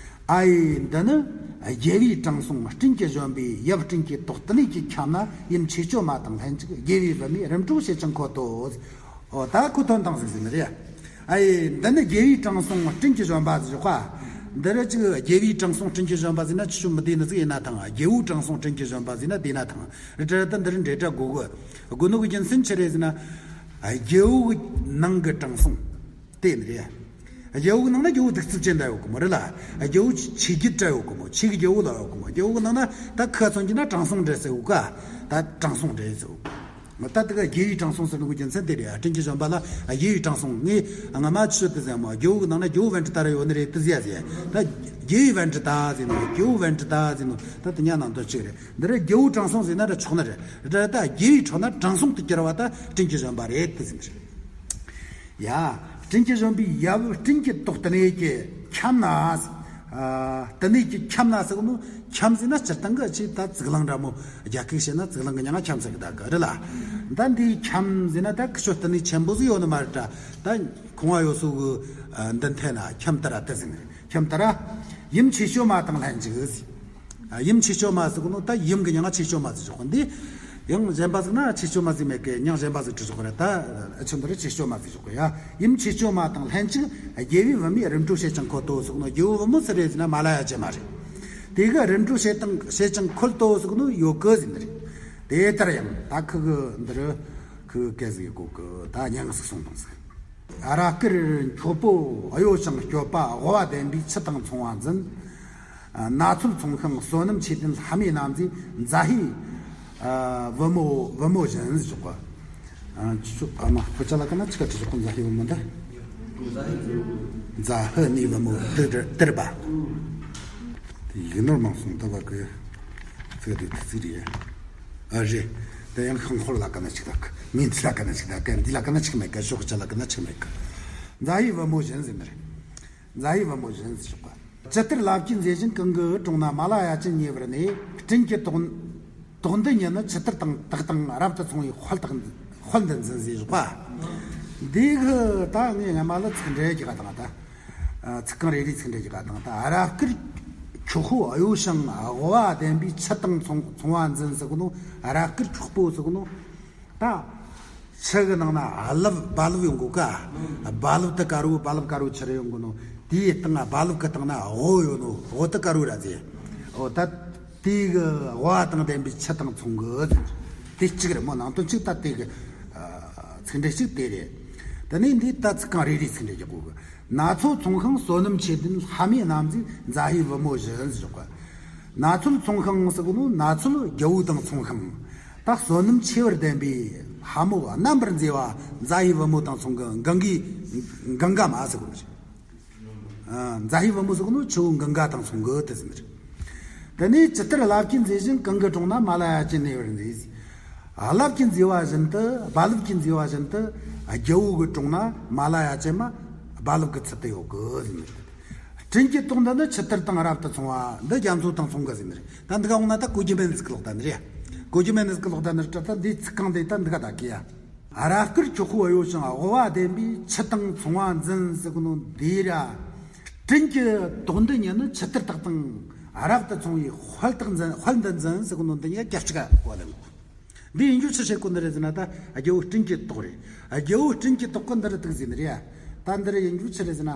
ཨ་ཡེ། འདི་ནི་རྒྱལ་པོའི་དྲང་སྲོང་སྤྲིན་གྱི་བཞོན་པའི་ཡབ་སྤྲིན་གྱི་ཏོག་དེ་ནས་ཀྱི་ཁྱམས་ན་ཡུམ་ཆོས་སྐྱོང་མ་དང་ལྷན་ཅིག་རྒྱལ་པོའི་བུ་མོས་རིམ་གྲོ་བྱེད་ཅིང་འཁོད་དོ། ཨོ་ད་ཁོ་ཐོན་དང་ཟིག་ཟིག་ནི་རེད། ཨ་ཡེ། འདི་ནི་རྒྱལ་པོའི་དྲང་སྲོང་སྤྲིན་གྱི་བཞོན་པ་ཟིག་ཞོག་ག་འདི་རུ་ཅིག་རྒྱལ་པོའི་དྲང་སྲོང་སྤྲིན་གྱི་བཞོན་པ་ཟེར་ན་ཆི་ཆོ་མི་བདེ་ནི་ཟིག་ཡིན་ན་ཐང་། རྒྱལ་པོའི་དྲང་སྲོང་སྤྲིན་གྱི་བཞོན་པ་ཟེར་ན་བདེ་ན་ཐང་། རེད་དྲ་ད་འདི་རུ་འབྲེལ་སྒྲ་དགོས་གི། དགོས་ནོ་གི་རྒྱུ་མཚན་ཆི་རེད་ཟེར་ན། རྒྱལ་པོ་གི་ནང་གི་དྲང་སྲོང་དེ་ནི་རེད། རྒྱལ་པོ་གི་ནང་ན་རྒྱལ་པོ་གདུག་རྩུབ་ཅན་འདྲ་ཡོད་གི་མོ་རེད་ལ། རྒྱལ་པོ་ཆོས་བརྒྱུད་འདྲ་ཡོད་གི་མོ། ཆོས་ཀྱི་རྒྱལ་པོ་ལ་ཡོད་གི་མོ། རྒྱལ་པོ་གི་ནང་ན་ད་ཁ་ཚོན་གྱི་ན་དྲང་སྲོང་འདྲ་ཟེར་གོ་ག་ད་དྲང་སྲོང་འདྲ་ཟེར་གོ། ད་དེ་ག་རྒྱལ་པོའི་དྲང་སྲོང་ཟེར་ནོ་གི་རྒྱུ་མཚན་དེ་རེད། སྤྲིན་གྱི་བཞོན་པ་ལ་རྒྱལ་པོའི་དྲང་སྲོང་། ངས་སྔ་མ་ཆི་ཆོ་དེ་ཟེར་མོ། རྒྱལ་པོ་གི་ནང་ན་རྒྱལ་པོ་བན་དྲུག་ད་ར་ཡོད་ནི་རེད་དེ་ཟེར་ཡ་ཟེར། ད་རྒྱལ་པོའི་བན་དྲུག་ད་ཟེར་ནོ། རྒྱལ་པོ་བན་དྲུག་ད་ཟེར་ནོ་ད་དེ་གཉིས་ནང་དོན་གཅིག་རེད། འདི་རུ་རྒྱལ་པོའི་དྲང་སྲོང་ཟེར་ན་ར་ཆོག་ནི་རེད། རེད་ད་རྒྱལ་པོའི་ཁྲོད་ན་དྲང་སྲོང་དུ་གྱུར་བ་ད་སྤྲིན་གྱི་བཞོན་པ་རེད་དེ་ཟེར་ནི་རེད། ཡ། སྤྲིན་གྱི་བཞོན་པའི་ཡབ་སྤྲིན་གྱི་ཏོག་དེ་ནས་ཀྱི་ཁྱམས་ན། ཨ། དེ་ནས་ཀྱི་ཁྱམས་ན་ཟེར་གོ་ནོ། ཁྱམས་ཟེར་ན་སྤྱིར་བཏང་གི་ཆི་ད་གཙུག་ལག་འདྲ་མོ། རྒྱ་སྐད་བཤད་ན་གཙུག་ལག་གི་མྱིང་ང་ཁྱམས་ཟེར་གི་ད་གི་རེད་ལ། ད་འདིའི་ཁྱམས་ཟེར་ན་ད་ཁི་ཆོ་དེ་ནས་ཆེན་པོ་ཟིག་ཡོད་ནི་མ་རེད་དྲ། ད་ཁོང་བ་ཡོད་སོ་གི་མདུན་ཐད་ན་ཁྱམས་དེ་ར་དེ་ཟེར་ནི་རེད། ཁྱམས་དེ་ར། ཡུམ་ཆོས་སྐྱོང་མ་དང་ལྷན་ཅིག་ཟེར། ཡུམ་ཆོས་སྐྱོང་མ་ཟེར་གོ་ནོ་ད་ཡུམ་གི་མྱིང་ང་ཆོས་སྐྱོང་མ་ཟེར་ཆོག་གི་འདི། ཡང་གཞན་པ་ཟིག་ན་ཆེ་ཆུང་མ་ཟིག་མེད་གི། མྱིང་གཞན་པ་ཟིག་བྲིས་ཆོག་གི་རེད། ད་ཨ་ཆུ་འདི་རུ་ཆེ་ཆུང་མ་ཟིག་ཆོག་གི་ཡ། ཡུམ་ཆེ་ཆུང་མ་དང་ལྷན་ཅིག་རྒྱལ་བའི་བུ་མོས་རིམ་གྲོ་བྱེད་ཅིང་འཁོད་དོ་ཟེར་ནོ། རྒྱལ་བོ་བུ་མོ་སུ་རེད་ཟེར་ན་མ་ལ་ཡ་ཅན་མ་རེད། དེ་གི་རིམ་གྲོ་བྱེད་དང་བྱེད་ཅིང་འཁོད་དོ་ཟེར་ནོ་ཡོད་གི་ཟེར་ནི་རེད། དེ་ལྟར་ཡང་ད་ཁུ་གི་འདི་རུ་ཁུ་གི་སྐད་ཟིག་ཡོད་གོ་གི། ད་མྱིང་ཟིག་གསུངས་དང་ཟིག་ར་སྐུར་འཁྱོག་པོ་གཡོ་ཞིང་སྐྱོད་པ་དབུ་བ་ལྡན་པའི་ཆུ་དང་མཚུངས་པ་འཛིན། ན་ཚོད་ཚོང་ཤིང་བསོད་ནམས་ཆེ་ལྡན་ལྷ་མོའི་ནང་མཛེས་མཛའ་བཤེས་བུ་མོ་བུ་མོ་བཞིན་ཟེར་གོ། ཨ་ཅོ་ཨ་མ་ཁོ་ཅ་ལ་ཀ་ན་ཆི་ཀ་ཏི་ཞོག་གོ། མཛའ་བཤེས་བུ་མོ་འདི། མཛའ་བཤེས་ནི་བུ་མོ་དེར་དེར་པ། དེ་ཡིག་ནོར་མང་སོང་། ད་བ་གི་ཚིག་དེ་དེ་ཚིག་རེད། ཨ་རེད། དེ་ཡང་ཤང་འཁོར་ལ་ཀ་ན་ཆི་ཀ་ད་གི། མིང་འདི་ལ་ཀ་ན་ཆི་ཀ་ད་གི། འདི་ལ་ཀ་ན་ཆི་ཀ་མེད་གི། ཞོག་ཅ་ལ་ཀ་ན་ཆི་ཀ་མེད་གི། མཛའ་བཤེས་བུ་མོ་བཞིན་ཟེར་ནི་རེད། མཛའ་བཤེས་བུ་མོ་བཞིན་ཟེར་ཞོག་པ། ཇི་ལྟར་ལབ་ཀྱི་མཛེས་བཞིན་གང་གི་གྲོང་ན། མ་ལ་ཡ་ཅན་ཉེ་བར་གནས། སྤྲིན་གྱི་དོག་དོག་འདི་ཉིད་ནི་ཆུ་གཏེར་དང་དག་དང་རབ་ཏུ་བྱུང་བའི་དཔལ་དང་དཔལ་འདི་འཛིན་ཟེར་བ། འདི་གི་ད་ངས་སྔ་མ་ལ་ཚིག་འགྲེལ་གྱི་ག་དང་ད། ཚིག་རྐང་རེ་རེ་ཚིག་འགྲེལ་གྱི་ག་དང་ད། ར་སྐུར་འཁྱོག་པོ་གཡོ་ཞིང་དབུ་བ་ལྡན་པའི་ཆུ་དང་མཚུངས་མཚུངས་པ་འཛིན་ཟེར་གོ་ནོ། ར་སྐུར་འཁྱོག་པོ་ཟེར་གོ་ནོ། ད་ཆུ་གི་ནང་ན་རླབས་རྦ་རླབས་ཡོང་གོ་ག། རྦ་རླབས་དེ་དཀར་བོ་རྦ་རླབས་དཀར་བོ་ཆི་རེ་ཡོང་གོ་ནོ། དེའི་སྟེང་ན་རྦ་རླབས་གི་སྟེང་ན་དབུ་ཡོད་ནོ། དབུ་དེ་དཀར་བོ་ར་ཟེར། འོ་ད་དེ་གི་དབུ་བ་དང་ལྡན་པའི་ཆུ་དང་མཚུངས་གི་ཟེར། དེ་གཅིག་རེད་མོ། ནང་དོན་གཅིག་ད་དེ་གི་ཚིག་འགྲེལ་གཅིག་དེ་རེད། དེ་ནས་འདི་ད་ཚིག་རྐང་རེ་རེ་ཚིག་འགྲེལ་རྒྱག་གོ་གི། ན་ཚོད་ཚོང་ཤིང་བསོད་ནམས་ཆེ་ལྡན་ལྷ་མོའི་ནང་མཛེས་མཛའ་བཤེས་བུ་མོ་བཞིན་ཟེར་གོ། ན་ཚོད་ཚོང་ཤིང་ཟེར་གོ་ནོ། ན་ཚོད་རྒྱལ་པོ་དང་མཚུངས་ཤིང་། ད་བསོད་ནམས་ཆེ་བར་ལྡན་པའི་ལྷ་མོ་རྣམ་པར་མཛེས་པ་མཛའ་བཤེས་བུ་མོ་དང་མཚུངས་གི། གང་གི་གང་ག་མ་ཟེར་གོ་ནི་རེད། ཨ་མཛའ་བཤེས་བུ་མོ་ཟེར་གོ་ནོ་ཆུ་བོ་གང་ག་དང་མཚུངས་གི་དེ་ཟེར་ནི་རེད། དེ་ནས་ཇི་ལྟར་ལབ་ཀྱི་མཛེས་བཞིན་གང་གི་གྲོང་ན། མ་ལ་ཡ་ཅན་གནས་པར་མཛེས། ལབ་ཀྱི་མཛེས་པ་བཞིན་དུ་རྦ་རླབས་ཀྱི་མཛེས་པ་བཞིན་དུ་རྒྱལ་པོ་གི་གྲོང་ན་མ་ལ་ཡ་ཅན་མ་རྦ་རླབས་ཀྱི་ཚུལ་དུ་ཡོད་གི་ཟེར་ནི་རེད། སྤྲིན་གྱི་དོག་འདི་ནི་ཆུ་གཏེར་དང་རབ་ཏུ་བྱུང་བ་འདི་རྒྱ་མཚོ་དང་མཚུངས་གི་ཟེར་ནི་རེད། ད་འདི་ག་འོང་ན་ད་གོ་རྒྱུ་མེད་ནི་ཟིག་ལོག་ད་ནི་རེད། གོ་རྒྱུ་མེད་ནི་ཟིག་ལོག་ད་ནི་རེད། ད་འདི་ཚིག་རྐང་འདི་ད་འདི་ག་ད་གི་ཡ། ར་སྐུར་འཁྱོག་པོ་གཡོ་ཞིང་དབུ་བ་ལྡན་པའི་ཆུ་དང་མཚུངས་པ་འཛིན་ཟེར་གོ་ནོ་འདི་ར། སྤྲིན་གྱི་དོག་འདི་ཉིད་ནི་ཆུ་གཏེར་དག་དང་རབ་ཏུ་བྱུང་བའི་དཔལ་དག་འཛིན། དཔལ་འདི་འཛིན་ཟེར་གོ་ནོ་འདི་ཉིད་རྒྱབ་ཅིག་ག་གོ་ལེ་མོ། འདི་ཡིན་རྒྱུ་ཆི་བྱེད་གོ་ནི་རེད་ཟེར་ན། ད་རྒྱལ་པོ་སྤྲིན་གྱི་དོག་རེད། རྒྱལ་པོ་སྤྲིན་གྱི་དོག་གི་འདི་རུ་དུག་ཟེར་ནི་རེད་ཡ། ད་འདི་རུ་ཡིན་རྒྱུ་ཆི་རེད་ཟེར་ན།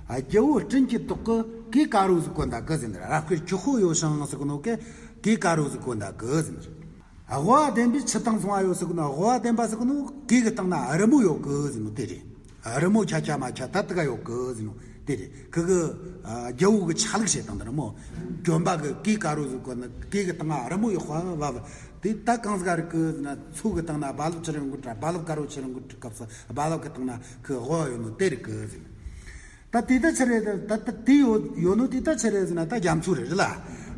རྒྱལ་པོ་སྤྲིན་གྱི་དོག་གི་གོས་དཀར་པོ་ཟིག་གོན་ད་གི་ཟེར་ནི་རེད། ར་སྐུར་འཁྱོག་པོ་གཡོ་ཞིང་ཟེར་གོ་ནོ་གི་གོས་དཀར་པོ་ཟིག་གོན་ད་གི་ཟེར་ནི་རེད། དབུ་བ་ལྡན་པའི་ཆུ་དང་མཚུངས་པ་ཡོད་ཟེར་གོ་ནོ། དབུ་བ་ལྡན་པ་ཟེར་གོ་ནོ་གོས་གི་སྟེང་ན་རི་མོ་ཡོད་གི་ཟེར་ནོ་དེ་རེད། རི་མོ་ཁྱ་ཁྱ་མ་ཁྱ་ད་དེ་ག་ཡོད་གི་ཟེར་ནོ་དེ་རེད། ཁི་གི་ཨ་རྒྱལ་པོ་གི་ཆ་ལུགས་བྱེད་སྟངས་དེ་རེད་མོ། གྱོན་པ་གི་གོས་དཀར་པོ་ཟིག་གོན་ནི། གོས་གི་སྟེང་ན་རི་མོ་ཡོད་པ་བ་བ། དེ་ད་གང་ཟིག་རིག་གི་ཟེར་ན། མཚོ་གི་སྟེང་ན་རྦ་རླབས་ཆི་རེ་ཡོང་གི་དྲ། རྦ་རླབས་དཀར་པོ་ཆི་རེ་ཡོང་གི་དྲ་སྐབས་སུ་རྦ་རླབས་གི་སྟེང་ན་ཁི་དབུ་ཡོད་ནོ་དེ་རིག་གི་ཟེར་ནོ། ད་དེ་ད་ཆི་རེད། ད་ད་དེ་ཡོད་ཡོད་ནོ་དེ་ད་ཆི་རེད་ཟེར་ན། ད་རྒྱ་མཚོ་རེད་རེད་ལ།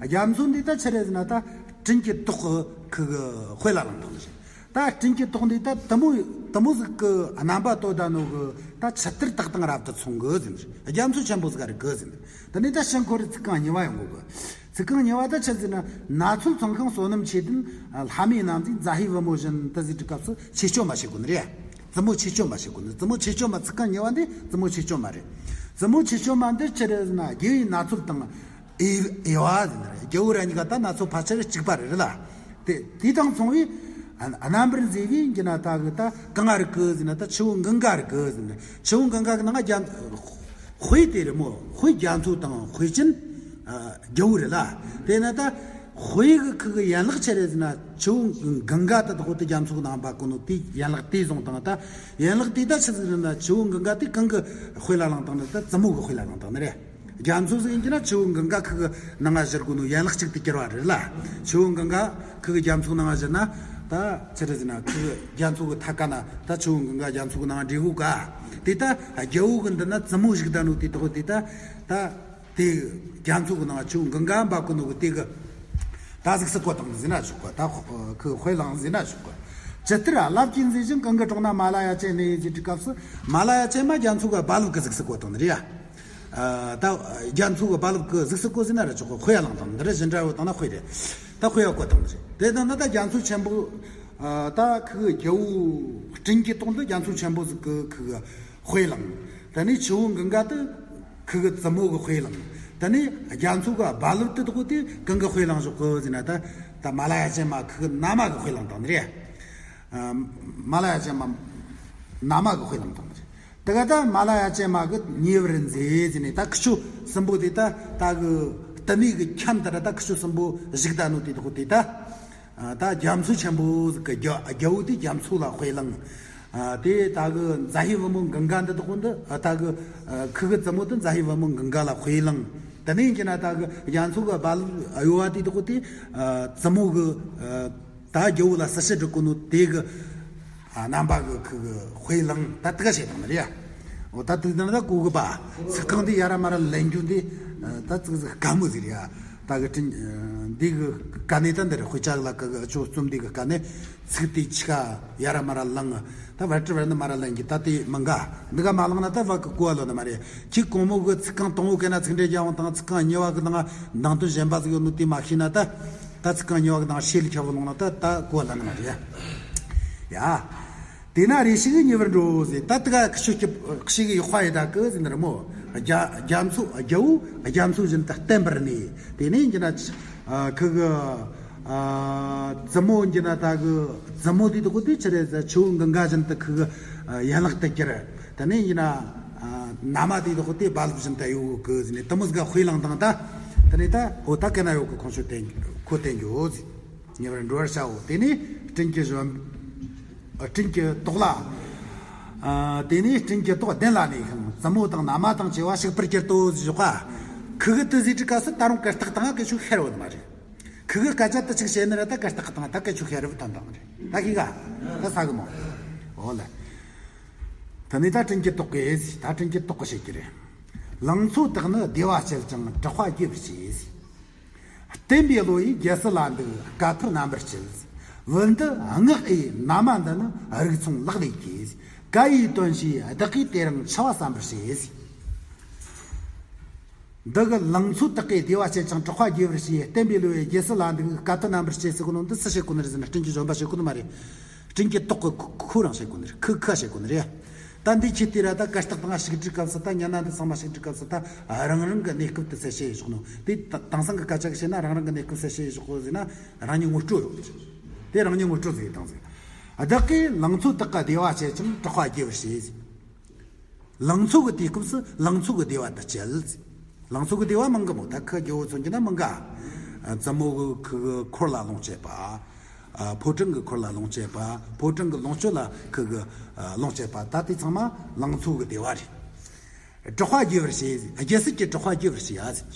རྒྱ་མཚོ་འདི་ད་ཆི་རེད་ཟེར་ན། ད་སྤྲིན་གྱི་དོག་གི་ཁི་གི་དཔེ་ལ་བླངས་བཏང་ནི་རེད། ད་སྤྲིན་གྱི་དོག་འདི་ད་དེ་མོ་དེ་མོ་ཟིག་གི་རྣམ་པ་སྟོན་ད་ནོ་གི་ད་ཆུ་གཏེར་དག་དང་རབ་ཏུ་མཚུངས་གི་ཟེར་ནི་རེད། རྒྱ་མཚོ་ཆེན་པོ་ཟིག་ག་རིག་གི་ཟེར་ནི་རེད། དེ་ནས་ད་ཕྱིར་འཁོར་རེ་ཚིག་རྐང་གཉིས་པ་ཡོང་གོ་གི། ཚིག་རྐང་གཉིས་པ་ད་ཆི་ཟེར་ན། ན་ཚོད་ཚོང་ཤིང་བསོད་ནམས་ཆེ་ལྡན་ལྷ་མོའི་ནང་མཛེས་མཛའ་བཤེས་བུ་མོ་བཞིན་དུ་ཟེར་དུས་སྐབས་སུ་ཆེ་སྐྱོ་མ་བྱེད་དགོས་ནི་རེད། བཙུན་མོ་ཆེ་སྐྱོ་མ་བྱེད་དགོས་ནི། བཙུན་མོ་ཆེ་སྐྱོ་མ། ཚིག་རྐང་གཉིས་པ་འདི་བཙུན་མོ་ཆེ་སྐྱོ་མ་རེད། བཙུན་མོ་ཆེ་སྐྱོ་མ་འདི་ཆི་རེད་ཟེར་ན། རྒྱལ་བོའི་ན་ཚོད་དང་དབྱེ་དབྱེ་བ་ཟེར་ནི་རེད། རྒྱལ་བོ་ར་གཉིས་ཀ་ད་ན་ཚོད་ཕལ་ཆེར་གཅིག་པ་རེད་རེད་ལ། དེ་དེ་དང་མཚུངས་པའི་ཨ་རྣམ་པར་མཛེས་པའི་གི་ན་ད་གི་ད་གང་ང་རིག་གི་ཟེར་ན། ད་ཆུ་བོ་གངྒཱ་རིག་གི་ཟེར་ནི། ཆུ་བོ་གངྒཱ་གི་ནང་རྒྱ་དཔེ་དེ་རེད་མོ། དཔེ་རྒྱ་མཚོ་དང་དཔེ་ཅན་ཨ་རྒྱལ་བོ་རེད་ལ། དེ་ན་ད་དཔེ་གི་ཁི་གི་ཡན་ལག་ཆི་རེད་ཟེར་ན། ཆུ་བོ་གངྒཱ་ད་དག་དེ་རྒྱ་མཚོ་གི་ནང་འབབ་གོ་ནོ་དེ་ཡན་ལག་དེ་བཟུང་བཏང་། ད་ཡན་ལག་དེ་ད་ཆི་ཟིག་རེད་ན། ཆུ་བོ་གངྒཱ་དེ་གང་གི་དཔེ་ལ་བླངས་བཏང་ནི། ད་བཙུན་མོ་གི་དཔེ་ལ་བླངས་བཏང་ནི་རེད། རྒྱ་མཚོ་ཟིག་ཡིན་གྱི་ན་ཆུ་བོ་གངྒཱ་ཁི་གི་ནང་ང་བཞུར་གོ་ནོ་ཡན་ལག་གཅིག་དེ་གྱུར་བ་རེད་ལ། ཆུ་བོ་གངྒཱ་ཁི་གི་རྒྱ་མཚོ་ནང་ང་བཞུར་ན། ད་ཆི་རེད་ཟེར་ན། ཁི་གི་རྒྱ་མཚོ་གི་མཐའ་ཀ་ན་ད་ཆུ་བོ་གངྒཱ་རྒྱ་མཚོ་གི་ནང་ང་འདྲེས་གོ་ག། དེ་ད་རྒྱལ་བོ་གི་འདི་ན་བཙུན་མོ་བཞུགས་ད་ནོ་དེ་དག་དེ་ད་ད་དེ་རྒྱ་མཚོ་གི་ནང་ང་ཆུ་བོ་གངྒཱ་འབབ་གོ་ནོ་གི་དེ་གི་ད་གཟིགས་སུ་བཀོད་བཏང་ཟེར་ན་ཆོག་ག། ད་ཁི་དཔེ་བླངས་ཟེར་ན་ཆོག་ག། ཇི་ལྟར་རླབས་ཀྱི་མཛེས་བཞིན་གང་གི་གྲོང་ན། མ་ལ་ཡ་ཅན་གནས་ཡོད་ཟེར་དུས་སྐབས་སུ། མ་ལ་ཡ་ཅན་མ་རྒྱ་མཚོ་གི་རྦ་རླབས་གི་གཟིགས་སུ་བཀོད་བཏང་ནི་རེད་ཡ། ཨ་ད་རྒྱ་མཚོ་གི་རྦ་རླབས་གི་གཟིགས་སུ་བཀོད་ཟེར་ན་ར་ཆོག་ག། དཔེ་ཡ་བླངས་བཏང་ནི་རེད། བཞིན་སྒྲ་ཡོད་བཏང་ན་དཔེ་རེད། ད་དཔེ་ཡ་བཀོད་བཏང་ནི་རེད། དེ་ལྟར་ན་ད་རྒྱ་མཚོ་ཆེན་པོ། ཨ་ད་ཁི་གི་རྒྱལ་པོ་སྤྲིན་གྱི་དོག་འདི་རྒྱ་མཚོ་ཆེན་པོ་ཟིག་གི་ཁི་གི་དཔེ་བླངས། དེ་ནས་ཆུ་བོ་གངྒཱ་དེ་ཁི་གི་བཙུན་མོ་གི་དཔེ་བླངས། དེ་ནས་རྒྱ་མཚོ་གི་རྦ་རླབས་དེ་དག་དེ་གང་གི་དཔེ་བླངས་བཞག་གི་ཟེར་ན། ད་ད་མ་ལ་ཡ་ཅན་མ་ཁུ་གི་ན་མ་གི་དཔེ་བླངས་བཏང་ནི་རེད། ཨ། མ་ལ་ཡ་ཅན་མ་ན་མ་གི་དཔེ་བླངས་བཏང་ནི་རེད། དེ་ག་ད་མ་ལ་ཡ་ཅན་མ་གི་ཉེ་བར་མཛེས་ཟེར་ནས། ད་ཁུ་ཆོ་གསུམ་པོ་དེ་ད་ད་གི་སྟི་མི་གི་ཁྱམས་དེ་ར་ད་ཁུ་ཆོ་གསུམ་པོ་བཞུགས་ད་ནོ་དེ་དག་དེ་ད། ཨ། ད་རྒྱ་མཚོ་ཆེན་པོ་གི་རྒྱ་རྒྱལ་པོ་དེ་རྒྱ་མཚོ་ལ་དཔེ་བླངས། ཨ། དེ་ད་གི་མཛའ་བཤེས་བུ་མོ་གངྒཱ་འདི་དག་འདི། ཨ། ད་གི་ཨ་ཁུ་གི་བཙུན་མོ་དེ་མཛའ་བཤེས་བུ་མོ་གངྒཱ་ལ་དཔེ་བླངས། དེ་ནས་ཡིན་གྱི་ན་ད་གི་རྒྱ་མཚོ་གི་རྦ་རླབས་གཡོ་བ་དེ་དག་དེ། ཨ། བཙུན་མོ་གི། ཨ། ད་རྒྱལ་པོ་ལ་སྲི་ཞུ་སྒྲུབ་གོ་ནོ་དེ་གི། ཨ། རྣམ་པ་གི་ཁུ་གི་དཔེ་བླངས། ད་དེ་ག་བྱེད་དང་ནི་རེད་ཡ། འོ། ད་དུས་ནང་ད་གོ་གི་པ། ཚིག་རྐང་འདི་ཡ་ར་མ་ར་ལེན་རྒྱུ་འདི། ཨ། ད་ཙིག་ཙིག་དཀའ་མོ་ཟིག་རེད་ཡ། ད་གི་དྲིན། ཨ། འདི་གི་དཀའ་གནད་ད་འདི་རེད། དཔེ་ཆ་ལ་གི་གི་ཆོ་རྩོམ་འདི་གི་དཀའ་གནད། ཚིག་དེ་ཆི་ག་ཡ་ར་མ་ར་ལང་། ད་བར་དྲི་བར་ནི་མ་ར་ལེན་གི། ད་དེ་མི་འགའ་འདི་ག་མ་ལང་ན་ད་བ་གི་གོ་བ་ལོན་ནི་མ་རེད། ཁྱེད་གོང་མོ་གི་ཚིག་རྐང་དང་པོ་གན་ན་ཚིག་འགྲེལ་རྒྱག་དབང་དང་། ཚིག་རྐང་གཉིས་པ་གི་ནང་ནང་དོན་གཞན་པ་ཟིག་ཡོད་ནོ་དེ་མ་ཤེས་ན། ད་ད་ཚིག་རྐང་གཉིས་པ་གི་ནང་ཤེས་ལ་ཁྱབ་བ་ལོང་ན་ད་ད་གོ་བ་ལོན་ནི་མ་རེད་ཡ། ཡ། དེས་ན་རེ་ཞིག་ཉེ་བར་འགྲོ་ཟེར། ད་དེ་ག་ཁུ་ཆོ་ཁྱི་ཁུ་ཆོ་གི་ཡག་པ་ཡི་ད་གི་ཟེར་ནི་རེད་མོ། རྒྱ་རྒྱ་མཚོ་རྒྱལ་པོ་རྒྱ་མཚོ་བཞིན་དུ་བརྟན་པར་གནས། དེ་ནས་ཡིན་གྱི་ན། ཨ། ཁུ་གི། ཨ། བཙུན་མོ་ཡིན་གྱི་ན་ད་གི་བཙུན་མོ་དེ་དག་དེ་ཆི་རེད་ཟེར། ཆུ་བོ་གངྒཱ་བཞིན་དུ་ཁུ་གི། ཨ། ཡན་ལག་ཏུ་གྱུར། དེ་ནས་ཡིན་གྱི་ན། ཨ། ན་མ་དེ་དག་དེ་རྦ་རླབས་བཞིན་དུ་གཡོ་གི་ཟེར་ནས། དེ་མོ་ཟིག་ག་དཔེ་བླངས་དང་། ད་དེ་ནས་ད་འོ་ད་གན་ན་ཡོད་གི་ཁོང་ཆོ་བསྟན་ཁོ་བསྟན་རྒྱུ་ཟེར། ཉེ་བར་འགྲོ་བར་བྱའོ། དེ་ནས་སྤྲིན་གྱི་བཞོན། ཨ། སྤྲིན་གྱི་ཏོག་ལ། ཨ། དེ་ནས་སྤྲིན་གྱི་ཏོག་གདན་ལ་གནས་ཤིང་། བཙུན་མོ་དང་ན་མ་དང་བཅས་པ་ཞིག་པར་གྱུར་ཏོ་ཟེར་བཞག་ག་ཁུ་གི་དེ་ཟེར་དུས་སྐབས་སུ་ད་རུང་གར་སྟེགས་སྟེང་ང་སྐད་ཆ་ཤོད་ཡོད་ནི་མ་རེད། ཁུ་གི་སྐད་ཆ་དེ་ཅིག་བཤད་ནི་ར་ད་གར་སྟེགས་སྟེང་ད་སྐད་ཆ་ཤོད་རབས་ཐོན་དང་རེད། ད་ཤེས་ག་ད་ས་གི་མོ། འོ་ལེ། དེ་ནས་ད་སྤྲིན་གྱི་ཏོག་གི་ཟེར། ད་སྤྲིན་གྱི་ཏོག་གི་བཤད་ཀྱི་རེད། ལང་ཚོ་དག་ནི་བདེ་བ་སྤྱད་ཅིང་དྲེགས་པ་རྒྱས་པར་བྱེད། བསྟན་པའི་བློ་ཡིས་རྒྱལ་སྲིད་ལ་འདུག་དཀའ་ཐུབ་རྣམ་པར་སྤྱད། བུ་འདི་སྔགས་འོས་ན་མ་འདི་ནི། རིགས་མཚུངས་ལག་ལེན་གྱིས། ཀ་ཡི་དོན་ཤེས་བདག་གིས་དེ་རིང་འཆི་བ་བསམ་པར་བྱེད། འདི་གི་ལང་ཚོ་དག་གིས་བདེ་བ་སྤྱད་ཅིང་དྲེགས་པ་རྒྱས་པར་བྱེད། བསྟན་པའི་བློ་ཡིས་རྒྱལ་སྲིད་ལ་འདུག་དཀའ་ཐུབ་རྣམ་པར་སྤྱད་ཟེར་གོ་ནོ་འདི་སུ་བཤད་གོ་ནི་རེད་ཟེར་ན། སྤྲིན་གྱི་བཞོན་པ་བཤད་གོ་ནི་མ་རེད། སྤྲིན་གྱི་ཏོག་གི་ཁོ་རང་བཤད་གོ་ནི་རེད། ཁུ་ཁ་བཤད་གོ་ནི་རེད། ད་འདི་ཁྱེད་དེ་ར་ད་གར་སྟེགས་སྟེང་ང་ཞིག་འགྲིག་སྐབས་སུ། ད་ཉ་ན་འདི་ཚང་མ་ཞིག་འགྲིག་སྐབས་སུ། ད་རང་རང་གི་གནས་སྐབས་དེ་ཚད་བཤད་བཞག་ནོ་དེ། ད་དེང་སང་གི་སྐད་ཆ་གི་བཤད་ན། རང་རང་གི་གནས་སྐབས་དེ་ཚད་བཤད་བཞག་གོ་ཟེར་ན། རང་ཉིད་ངོ་སྤྲོད་ཡོད་གི་རེད། དེ་རང་ཉིད་ངོ་སྤྲོད་ཟེར་དང་ཟེར། བདག་གིས་ལང་ཚོ་དག་གི་བདེ་བ་སྤྱད་ཅིང་དྲེགས་པ་རྒྱས་པར་བྱེད་ཟེར། ལང་ཚོ་གི་དུས་སྐབས་སུ་ལང་ཚོ་གི་བདེ་བ་དེ་སྤྱད་ཟེར། ལང་ཚོ་གི་བདེ་བ་མང་གི་མོ། ད་ཁུ་རྒྱལ་པོ་མཚོན་གྱི་ན་མང་ག་བཙུན་མོ་གི་ཁུ་གི་འཁོར་ལ་ལོངས་སྤྱད་པ། ཨ། ཕོ་བྲང་གི་འཁོར་ལ་ལོངས་སྤྱད་པ། ཕོ་བྲང་གི་ལོངས་སྤྱོད་ལ་ཁུ་གི། ཨ། ལོངས་སྤྱད་པ། ད་དེ་ཚང་མ་ལང་ཚོ་གི་བདེ་བ་རེད། དྲེགས་པ་རྒྱས་པར་བྱེད། རྒྱལ་སྲིད་ཀྱི་དྲེགས་པ་རྒྱས་པར་བྱེད་ཡ་ཟེར།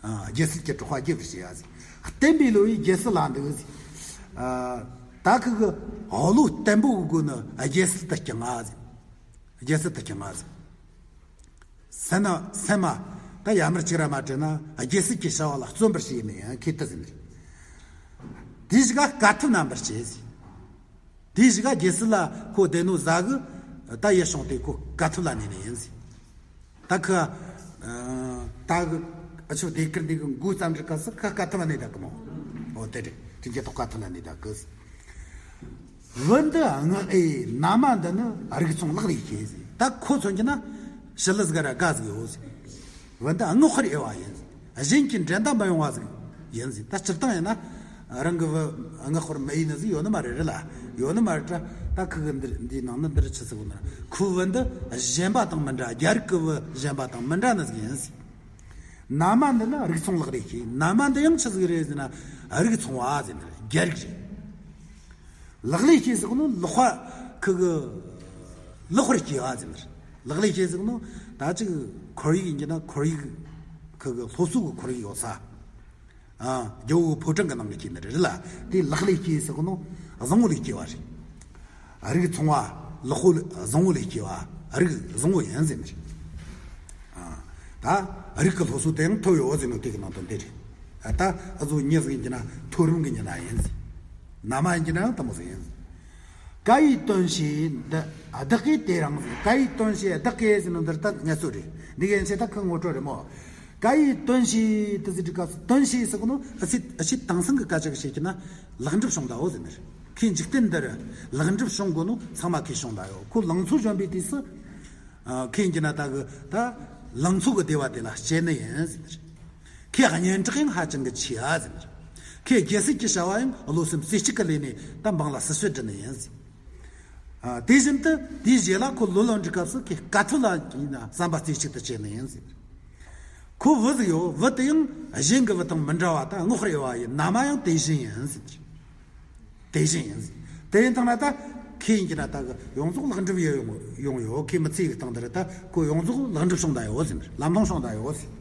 ཨ། རྒྱལ་སྲིད་ཀྱི་དྲེགས་པ་རྒྱས་པར་བྱེད་ཡ་ཟེར། བསྟན་པའི་བློ་ཡིས་རྒྱལ་སྲིད་ལ་འདུག་ཟེར། ཨ། ད་ཁུ་གི་བློ་བརྟན་པོ་གི་སྒོ་ནས་རྒྱལ་སྲིད་དུ་བསྐྱང་ང་ཟེར། རྒྱལ་སྲིད་དུ་བསྐྱང་ང་ཟེར། སེམས་ན་སེམས་མ་ད་ཡར་མར་ཅིག་ར་མ་དྲན་ན། རྒྱལ་སྲིད་ཀྱི་བྱ་བ་ལ་བརྩོན་པར་བྱས་ནས་ཡང་ཁེ་ཏི་ཟིན་རེད། དེ་ཞིག་ག་དཀའ་ཐུབ་རྣམ་པར་སྤྱད་ཟེར། དེ་ཞིག་ག་རྒྱལ་སྲིད་ལ་ཁོ་བསྡད་ནོ་ཟ་གི། ད་ཡེ་བྱུང་སྟེ་ཁོ་དཀའ་ཐུབ་ལ་གནས་ནི་ཡིན་ཟེར། ད་ཁུ། ཨ། ད་གི་ཨ་ཆོ་དེ་ཀིར་འདི་གི་འགོ་བརྩམས་འདྲི་སྐབས་སུ་ཁ་དཀའ་ཐུབ་ལ་གནས་ད་གི་མོ། འོ་དེ་རེད། དྲིན་གྱི་ཐོག་དཀའ་ཐུབ་ལ་གནས་ད་གི་ཟེར། བུ་འདི་སྔགས་འོས་ན་མ་འདི་ནི། རིགས་མཚུངས་ལག་ལེན་གྱིས་ཟེར། ད་ཁོ་མཚོན་གྱི་ན་ཞི་ལི་ཟིག་ར་དགའ་ཟིག་ཡོད་ཟེར། བུ་འདི་སྔགས་པར་འོས་པ་ཡིན་ཟེར། གཞན་གྱིས་འགྲན་ཟླ་མི་ཡོང་བ་ཟིག་ཡིན་ཟེར། ད་སྤྱིར་བཏང་ཡིན་ན་རང་གི་བུ་སྔགས་པར་མི་འོས་ནི་ཟིག་ཡོད་ནི་མ་རེད། རེད་ལ། ཡོད་ནི་མ་རེད། ད་ད་ཁུ་གི་འདིར་འདིའི་ནང་ན་འདིར་ཆི་ཟིག་ཡོད་ན། ཁོའི་བུ་འདི་གཞན་པ་དང་མི་འདྲ། རྒྱ་རིགས་ཀྱི་བུ་གཞན་པ་དང་མི་འདྲ་ནི་ཟིག་ཡིན་ཟེར། ན་མ་འདི་ནི་རིགས་མཚུངས་ལག་ལེན་གྱིས། ན་མ་འདི་ཡང་ཆི་ཟིག་རེད་ཟེར་ན། རིགས་མཚུངས་པ་ཟེར་ནི་རེད། རྒྱ་རིགས་རེད། ལག་ལེན་གྱིས་ཟེར་གོ་ནོ་ལག་པ་ཁུ་གི་ལག་པར་གྱིས་པ་ཟེར་ནི་རེད། ལག་ལེན་གྱིས་ཟེར་གོ་ནོ་ད་ཅིག་ཁོར་ཡུག་ཡིན་གྱི་ན། ཁོར་ཡུག་ཁུ་གི་སློབ་གསོ་གི་ཁོར་ཡུག་ཡོད་ས། ཨ། རྒྱལ་པོ་ཕོ་བྲང་གི་ནང་གི་ཁྱེར་ནི་རེད་ལ། དེ་ལག་ལེན་གྱིས་ཟེར་གོ་ནོ་བཟང་པོ་ལས་སྐྱེ་བ་རེད། རིགས་མཚུངས་པ། ལག་པ་བཟང་པོ་ལས་སྐྱེ་བ། རིགས་བཟང་པོ་ཡིན་ཟེར་ནི་རེད། ཨ། ད་རིགས་ཀྱི་སློབ་གསོ་དེ་ཡང་ཐོབ་ཡོད་ཟེར་ནོ་དེ་གི་ནང་དོན་དེ་རེད། ཨ། ད་ཨ་ཟོ་མྱི་ཟིག་ཡིན་གྱི་ན་མཐོ་རིམ་གྱི་མྱི་སྣ་ཡིན་ཟེར། ན་མ་ཡིན་གྱི་ན་ཡང་དེ་མོ་ཟིག་ཡིན་ཟེར། ཀ་ཡི་དོན་ཤེས་འདི་བདག་གིས་དེ་རིང་ཟེར། ཀ་ཡི་དོན་ཤེས་བདག་གིས་ཟེར་ནོ་འདིར་ད་ངལ་གསོ་རེད། འདི་གའི་ཡན་ཆད་ད་ཁོའི་ངོ་སྤྲོད་རེད་མོ། ཀ་ཡི་དོན་ཤེས་དེ་ཟེར་དུས་སྐབས་སུ་དོན་ཤེས་ཟེར་གོ་ནོ། ཨ་ཆི་ཨ་ཆི་དེང་སང་གི་སྐད་ཆ་གི་བཤད་ཀྱི་ན་ལེགས་འགྲུབ་བྱུང་ད་ཡོད་ཟེར་ནི་རེད། ཁོས་འཇིག་རྟེན་འདིར་ལེགས་འགྲུབ་བྱུང་དགོས་ནོ་ཚང་མ་ཁོས་བྱུང་ད་ཡོད། ཁོ་ལང་ཚོ་བཞོན་པའི་དུས་སུ། ཨ། ཁོས་ཡིན་གྱི་ན་ད་གི་ད་ ལང་ཚོ་གི་བདེ་བ་དེ་ལ་སྤྱད་ནི་ཡིན་ཟེར། ཁོའི་སྙན་གྲགས་ཡང་ཧ་ཅང་གི་ཆེ་ཨ་ཟེར། ཁོའི་རྒྱལ་སྲིད་ཀྱི་བྱ་བ་ཡང་བློ་སེམས་རྩེ་གཅིག་གི་ལས་ནས་ད་འབངས་ལ་སྲི་ཞུ་སྒྲུབ་ནི་ཡིན་ཟེར། ཨ། དེ་བཞིན་དུ་དེའི་རྗེས་ལ་ཁོ་ལོ་ལོན་དུས་སྐབས་སུ་ཁོའི་དཀའ་ཐུབ་ལ་ཡིན་ན་བསམ་པ་རྩེ་གཅིག་ཏུ་སྤྱད་ནི་ཡིན་ཟེར། ཁོ་བུ་ཟིག་ཡོད། བུ་དེ་ཡང་གཞན་གྱི་བུ་དང་མི་འདྲ་བ་དང་རྔོག་རེ་བ་ཡིན། མནའ་མ་ཡང་དེ་བཞིན་ཡིན་ཟེར། དེ་བཞིན་ཡིན་ཟེར། དེ་ཡིན་དང་ན་ད་ཁོས་ཡིན་གྱི་ན་ད་ཡོངས་རྫོགས་ལེགས་འགྲུབ་ཡོང་ཡོང་ཡོད། ཁོས་མི་ཚེ་གི་སྟེང་དེར་ད་ཁོ་ཡོངས་རྫོགས་ལེགས་འགྲུབ་བྱུང་བསྡད་ཡོད་ཟེར། ལམ་ལྷོང་བྱུང་བསྡད་ཡོད་ཟེར།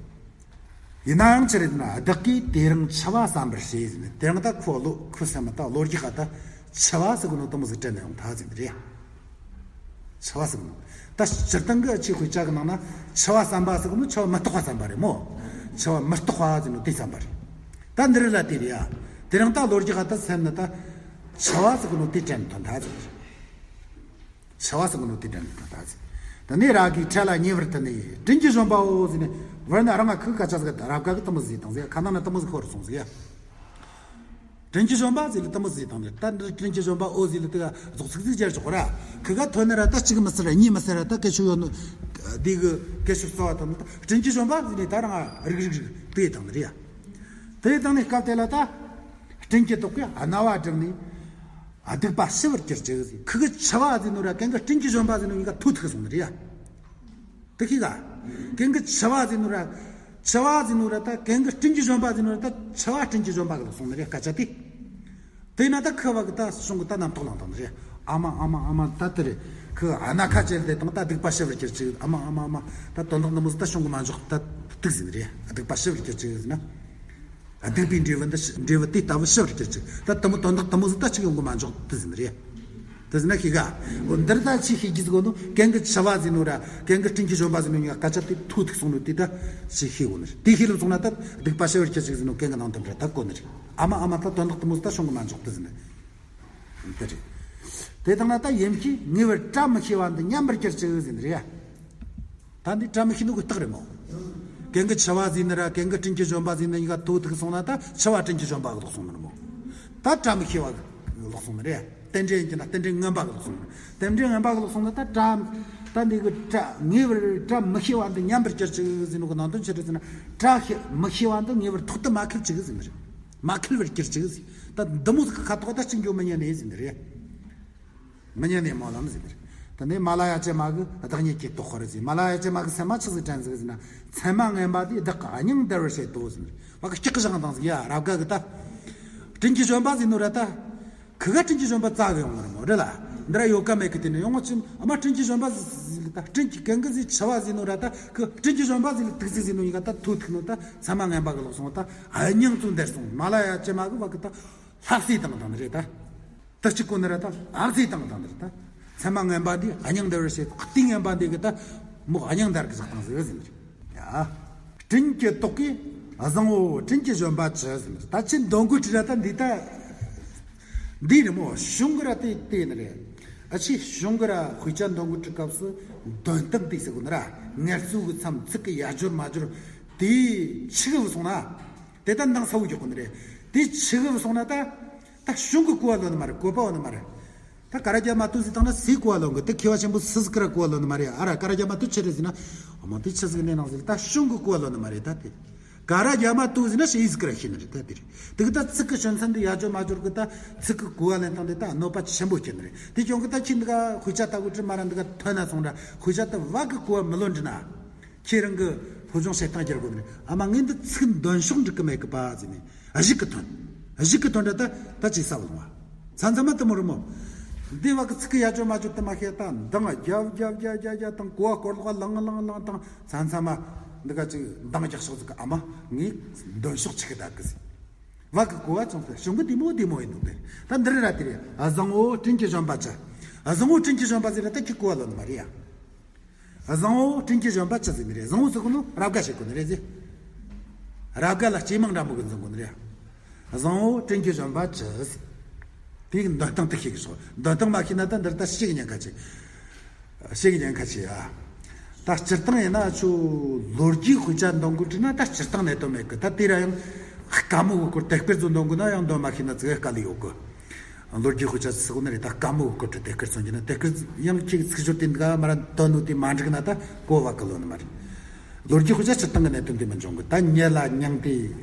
ཡིན་ན་ཡང་ཅི་རེད་ན། བདག་གིས་དེ་རིང་འཆི་བ་བསམ་པར་བྱས་ཟེར་ནས། དེ་རིང་ད་ཁོ་བློ་ཁོའི་སེམས་ད་བློ་རྒྱུགས་ཁ་ད་འཆི་བ་ཟེར་གོ་ནོ་དེ་མོ་ཟིག་དྲན་ནས་ཡོང་ཐལ་ཟེར་ནི་རེད། འཆི་བ་ཟེར་གོ་ནོ། ད་སྤྱིར་བཏང་གི་ཆོས་དཔེ་ཆ་གི་ནང་ན་འཆི་བ་བསམ་པ་ཟེར་གོ་ནོ་འཆི་བ་མི་རྟག་པ་བསམ་པ་རེད་མོ། འཆི་བ་མི་རྟག་པ་ཟེར་ནོ་དེ་བསམ་པ་རེད། ད་འདི་རེད་ལ་དེ་རེད་ཡ། དེ་རིང་ད་བློ་རྒྱུགས་ཁ་ད་སེམས་ནི་ད་འཆི་བ་ཟེར་གོ་ནོ་དེ་དྲན་ཐོན་ཐལ་ཟེར་ནི་རེད། འཆི་བ་ཟེར་གོ་ནོ་དེ་དྲན་ཐོན་ཐལ་ཟེར། ད་ནི་ར་གིས་འཕྲལ་ལ་ཉེ་བར་དུ་ནི་དྲིན་གྱི་བཞོན་པའོ་ཟེར་ནས། བར་ན་རང་ང་ཁུ་སྐད་ཆ་ཟིག་རབ་དགའ་གི་དེ་མོ་ཟིག་དང་ཟིག་ཁ་ནང་ན་དེ་མོ་ཟིག་ཤོར་སོང་ཟིག་ཡ། དྲིན་གྱི་བཞོན་པ་ཟིག་ལ་དེ་མོ་ཟིག་དང་ནི། ད་འདི་དྲིན་གྱི་བཞོན་པའོ་ཟིག་ལ་དེ་ག་རྫོགས་ཚིག་ཟིག་སྦྱར་ཆོག་ར། ཁུ་ག་ཐོན་ནི་ར་ད་གཅིག་མི་ཟེར་ར་གཉིས་མི་ཟེར་ར། ད་སྐད་ཆ་ཡོད་ནི་འདི་གི་སྐད་ཆ་རྩ་བ་དང་ནི། ད་དྲིན་གྱི་བཞོན་པ་ཟིག་ནས་ད་རང་ང་རིག་རིག་རིག་དེ་དང་ནི་རེད་ཡ། དེ་དང་ནི་སྐབས་དེ་ལ་ད་སྤྲིན་གྱི་ཏོག་གིས་རྣ་བ་བསྒྲིབས་ནས། ཨ། སྡིག་པ་ཞི་བར་གྱུར་ཅིག་ཟེར། ཁུ་གི་འཆི་བ་ཟེར་ནོ་ར་གན་གི་དྲིན་གྱི་བཞོན་པ་ཟེར་ནོ་གཉིས་ཀ་ཐུག་ཐུག་སོང་ནི་རེད་ཡ། དེ་ཤེས་ག་གན་གི་འཆི་བ་ཟེར་ནོ་ར། འཆི་བ་ཟེར་ནོ་ར་ད་གན་གི་དྲིན་གྱི་བཞོན་པ་ཟེར་ནོ་ར་ད་འཆི་བ་དྲིན་གྱི་བཞོན་པ་གི་ལོག་སོང་ནི་རེད་སྐད་ཆ་དེ། དེ་ན་ད་ཁུ་བ་གི་ད་གཞུང་གི་ད་རྣམ་རྟོག་ལངས་དང་ནི་རེད། ཨ་མ་ཨ་མ་ཨ་མ་ད་དེ་རེད། ཁུ་ཨ་ན་ཁ་ཅེར་དེ་དང་ད་སྡིག་པ་ཞི་བར་གྱུར་ཅིག་ཨ་མ་ཨ་མ་ཨ་མ་ད་དོན་དག་འདི་མོ་ཟིག་ད་གཞུང་གི་མ་འཇོག་ད་ཐུག་ཟེར་ནི་རེད། སྡིག་པ་ཞི་བར་གྱུར་ཅིག་ཟེར་ན། སྡིག་པའི་འབྲས་བུ་འདི་ཞི། འབྲས་བུ་དེ་ལྟ་བུ་ཞི་བར་གྱུར་ཅིག་ད་དེ་མོ་དོན་དག་དེ་མོ་ཟིག་ད་ཅིག་ཡོང་གི་མ་འཇོག་དེ་ཟེར་ནི་རེད། དེ་ཟེར་ན་ཤེས་ག་འོ་འདིར་ད་ཅི་ཤེས་ཀྱི་ཟིག་གོ་ནོ་གན་གི་འཆི་བ་ཟེར་ནོ་ར་གན་གི་དྲིན་གྱི་བཞོན་པ་ཟེར་ནོ་གཉིས་ཀ་སྐད་ཆ་དེ་ཐུག་ཐུག་སོང་ནོ་དེ་ད་ཅི་ཤེས་གོ་ནི་རེད། དེ་ཤེས་ལ་སོང་ན་ད་སྡིག་པ་ཞི་བར་གྱུར་ཅིག་ཟེར་ནོ་གན་གི་ནང་དོན་ར་ད་གོ་ནི་རེད། ཨ་མ་ཨ་མ་ད་དོན་དག་དེ་མོ་ཟིག་ད་བྱུང་གི་མ་འཇོག་དེ་ཟེར་ནི། དེ་རེད། དེ་དང་ན་ད་ཡིན་གྱི་ངེས་པར་བཀྲ་མི་ཤིས་པ་འདི་ཉམས་པར་གྱུར་ཅིག་ཟེར་ནི་རེད་ཡ། ད་འདི་བཀྲ་མི་ཤིས་ནོ་གི་རྟགས་རེད་མོ། གན་གི་འཆི་བ་ཟེར་ནི་ར་གན་གི་དྲིན་གྱི་བཞོན་པ་ཟེར་ནི་གཉིས་ཀ་ཐུག་ཐུག་སོང་ན་ད་འཆི་བ་དྲིན་གྱི་བཞོན་པ་གི་ལོག་སོང་ནི་རེད་མོ། ད་བཀྲ་མི་ཤིས་པ་གི་ལོག་སོང་ནི་རེད། རྟེན་འབྲེལ་ཡིན་གྱི་ན་རྟེན་འབྲེལ་ངན་པ་གི་ལོག་སོང་ནི་རེད། རྟེན་འབྲེལ་ངན་པ་གི་ལོག་སོང་ན་ད་བཀྲ། ད་འདི་གི་བཀྲ་ངེས་པར་བཀྲ་མི་ཤིས་པ་འདི་ཉམས་པར་གྱུར་ཅིག་ཟེར་ནོ་གི་ནང་དོན་ཅི་རེད་ཟེར་ན། བཀྲ་ཤིས་མི་ཤིས་པ་འདི་ངེས་པར་ཐོག་ཏུ་མ་ཁེལ་ཅིག་ཟེར་ནི་རེད། མ་ཁེལ་བར་གྱུར་ཅིག་ཟེར། ད་འདི་མོ་ཟིག་གི་ཁ་ཐོག་ད་ཅི་འགྱོ་མི་ཉན་ནི་ཟེར་ནི་རེད། མི་ཉན་ནི་སྨོན་ལམ་ཟེར་ནི་རེད། ད་ནི་མ་ལ་ཡ་ཅན་མ་གི་བདག་ཉིད་ཀྱི་བསྟོད་པར་ཟེར། མ་ལ་ཡ་ཅན་མ་གི་མཚན་མ་ཆི་ཟིག་དྲན་ཟིག་ཟེར་ན། མཚན་མ་ངན་པ་དེ་བདག་གི་སྙིང་འདར་བར་བྱེད་དོ་ཟེར་ནི་རེད། བ་གི་སྐྱག་གི་བཞག་དང་ཟིག་ཡ་རབ་དགའ་གི་ད། དྲིན་གྱི་བཞོན་པ་ཟེར་ནོ་ར་ད། ཁུ་ག་དྲིན་གྱི་བཞོན་པ་རྩ་གི་ཡོང་ནི་རེད་མོ་རེད་ལ། འདི་ར་ཡོད་ཀ་མེད་ཀི་དེ་ནི་ཡོང་ངོ་ཅི། ཨ་མ་དྲིན་གྱི་བཞོན་པ་ཟེར་ལ་ད་དྲིན་གྱི་གན་གི་ཟིག་འཆི་བ་ཟེར་ནོ་ར་ད་ཁུ་དྲིན་གྱི་བཞོན་པ་ཟེར་ལ་ཐུག་ཟིག་ཟེར་ནོ་གཉིས་ཀ་ད་ཐུག་ཐུག་ནོ་ད་མཚན་མ་ངན་པ་གི་ལོག་སོང་ད་སྙིང་ཙུག་འདར་སོང་། མ་ལ་ཡ་ཅན་མ་གི་བ་གི་ད་ལྷག་བསྲེ་བཏང་བཏང་ནི་རེད་ད། ད་གཅིག་གོ་ནི་ར་ད་ཨ་བསྲེ་བཏང་བཏང་ནི་རེད་ད། མཚན་མ་ངན་པ་འདི་སྙིང་འདར་བར་བྱེད། དེ་ངན་པ་འདི་གི་ད་མོ་སྙིང་འདར་གི་བཞག་དང་ཟེར་ཟེར་ནི་རེད་ཡ། དྲིན་གྱི་ཏོག་གིས་བཟང་བོ་དྲིན་གྱི་བཞོན་པ་ཅི་ཟེར་ནི་རེད། ད་ཅི་འདོན་གོ་དྲི་ར་ད་འདི་ད་འདི་རེད་མོ། གཞུང་གི་ར་དེ་དེ་ནི་རེད། ཨ་ཅི་གཞུང་གི་ར་དཔེ་ཆ་འདོན་གོ་དྲི་སྐབས་སུ་འདོན་སྟངས་དེ་ཟེར་གོ་ནི་ར། ངལ་རྩོལ་གི་མཚམས་ཚིག་གི་ཡ་སྦྱོར་མ་སྦྱོར་དེ་ཆི་གི་སོང་ན། དེ་ད་འདང་ས་བོ་རྒྱག་གོ་ནི་རེད། དེ་ཆི་གི་སོང་ན་ད། ད་གཞུང་གི་གོ་བ་ལོན་ནི་མ་རེད། གོ་བ་ཡོད་ནི་མ་རེད། ད་ག་ར་རྒྱ་མ་ཏུ་ཟིག་བཏང་ན་སུའི་གོ་བ་ལོན་གི། དེ་མཁས་པ་ཆེན་པོ་སུ་ཟིག་གི་ར་གོ་བ་ལོན་ནི་མ་རེད། ཨ་ར་ག་ར་རྒྱ་མ་ཏུ་ཆི་རེད་ཟེར་ན། ཨ་མ་དེ་ཆི་ཟིག་གནས་ནང་ཟིག་ད་གཞུང་གི་གོ་བ་ལོན་ནི་མ་རེད། ད་དེ་ག་ར་རྒྱ་མ་ཏུ་ཟེར་ན་ཤེས་ཡིན་ཟིག་གི་ར་ཤེས་ནི་རེད། ད་དེ་རེད། དེ་གི་ད་ཚིག་གི་སྐྱོན་ཚན་དེ་ཡ་སྦྱོར་མ་སྦྱོར་གི་ད་ཚིག་གི་གོ་བ་ལེན་སྟངས་དེ་ད་གནོད་པ་ཆེན་པོ་སྐྱེལ་ནི་རེད། དེ་གྱོང་གི་ད་ཁྱེད་འདི་ག་དཔེ་ཆ་ལྟ་གོ་དྲི་མ་ར་འདི་ག་ཐོན་ན་སོང་ར། དཔེ་ཆ་ད་བ་གི་གོ་བ་མི་ལོན་དྲི་ན། ཁྱེད་རང་གི་སློབ་སྦྱོང་བྱེད་སྟངས་བསྒྱུར་དགོས་ནི་རེད། ཨ་མ་ངས་འདི་ཚིག་འདོན་ཕྱོགས་འགྲིག་གི་མེད་གི་པ་ཟེར་ནས་གཞུག་གི་ཐོན། གཞུག་གི་ཐོན་འདྲ་ད་ད་ཅིག་ས་བ་ལོང་བ། མཚམས་མཚམས་མ་དེ་མོ་རུ་མོ། འདི་བ་གི་ཚིག་གི་ཡ་སྦྱོར་མ་སྦྱོར་དུ་མ་ཤེས་ད་འདང་རྒྱབ་རྒྱབ་རྒྱབ་རྒྱབ་རྒྱབ་དང་གོ་བ་སྐོར་ལོག་ལང་ལང་ལང་དང་མཚམས་མཚམས་མ་འདི་ག་ཅིག་འདང་རྒྱག་ཕྱོགས་ཟིག་གི། ཨ་མ་ངས་འདོན་ཕྱོགས་ཆི་གི་ད་གི་ཟེར། བ་གི་གོ་བ་ཅུང་ཟད་གཞུང་གི་དེ་མོ་དེ་མོ་ཡིན་འདུག་སྟེ། ད་འདི་རེད་ར་དེ་རེད། བཟང་བོ་དྲིན་གྱི་བཞོན་པ་ཅི། བཟང་བོ་དྲིན་གྱི་བཞོན་པ་ཟེར་ར་ད་ཁྱེད་གོ་བ་ལོན་ནི་མ་རེད་ཡ། བཟང་བོ་དྲིན་གྱི་བཞོན་པ་ཅི་ཟེར་ནི་རེད། བཟང་བོ་ཟེར་གོ་ནོ་རབ་དགའ་བྱེད་གོ་ནི་རེད་ཟེར། རབ་དགའ་ལ་སྐྱེས་མིང་འདྲ་མོ་གི་འཛིན་གོ་ནི་རེད། བཟང་བོ་དྲིན་གྱི་བཞོན་པ་ཅི་ཟེར། དེའི་འདོན་སྟངས་དེ་ཤེས་གི་སོ། འདོན་སྟངས་མ་ཤེས་ན་ད་འདིར་ད་ཤེས་གི་ཉེན་ཁ་ཆེ། ཤེས་གི་ཉེན་ཁ་ཆེ་ཡ། ད་སྤྱིར་བཏང་ཡིན་ན་ཆུ་ལོ་རྒྱུས་དཔེ་ཆ་འདོན་གོ་དྲི་ན་ད་སྤྱིར་བཏང་གནད་དོན་མེད་གི། ད་དེ་ར་ཡང་དཀའ་མོ་གི་སྐོར་དེ་སྐོར་ཚོ་འདོན་གོ་ན་ཡང་འདོན་མ་ཤེས་ན་ཙི་གེ་དཀའ་ལས་ཡོད་གི། ལོ་རྒྱུས་དཔེ་ཆ་ཟེར་གོ་ནི་རེད། ད་དཀའ་མོ་གི་སྐོར་དེ་སྐོར་མཚོན་གྱི་ན་དེ་སྐོར་ཡང་ཁྱེད་ཚིག་སྦྱོར་དེ་འདི་ག་མ་ར་དོན་ནོ་དེ་མ་འགྲིག་ན་ད་གོ་བ་གི་ལོན་ནི་མ་རེད། ལོ་རྒྱུས་དཔེ་ཆ་སྤྱིར་བཏང་གི་གནད་དོན་དེ་མི་འབྱུང་གི། ད་མྱི་ལ་མྱིང་དེ་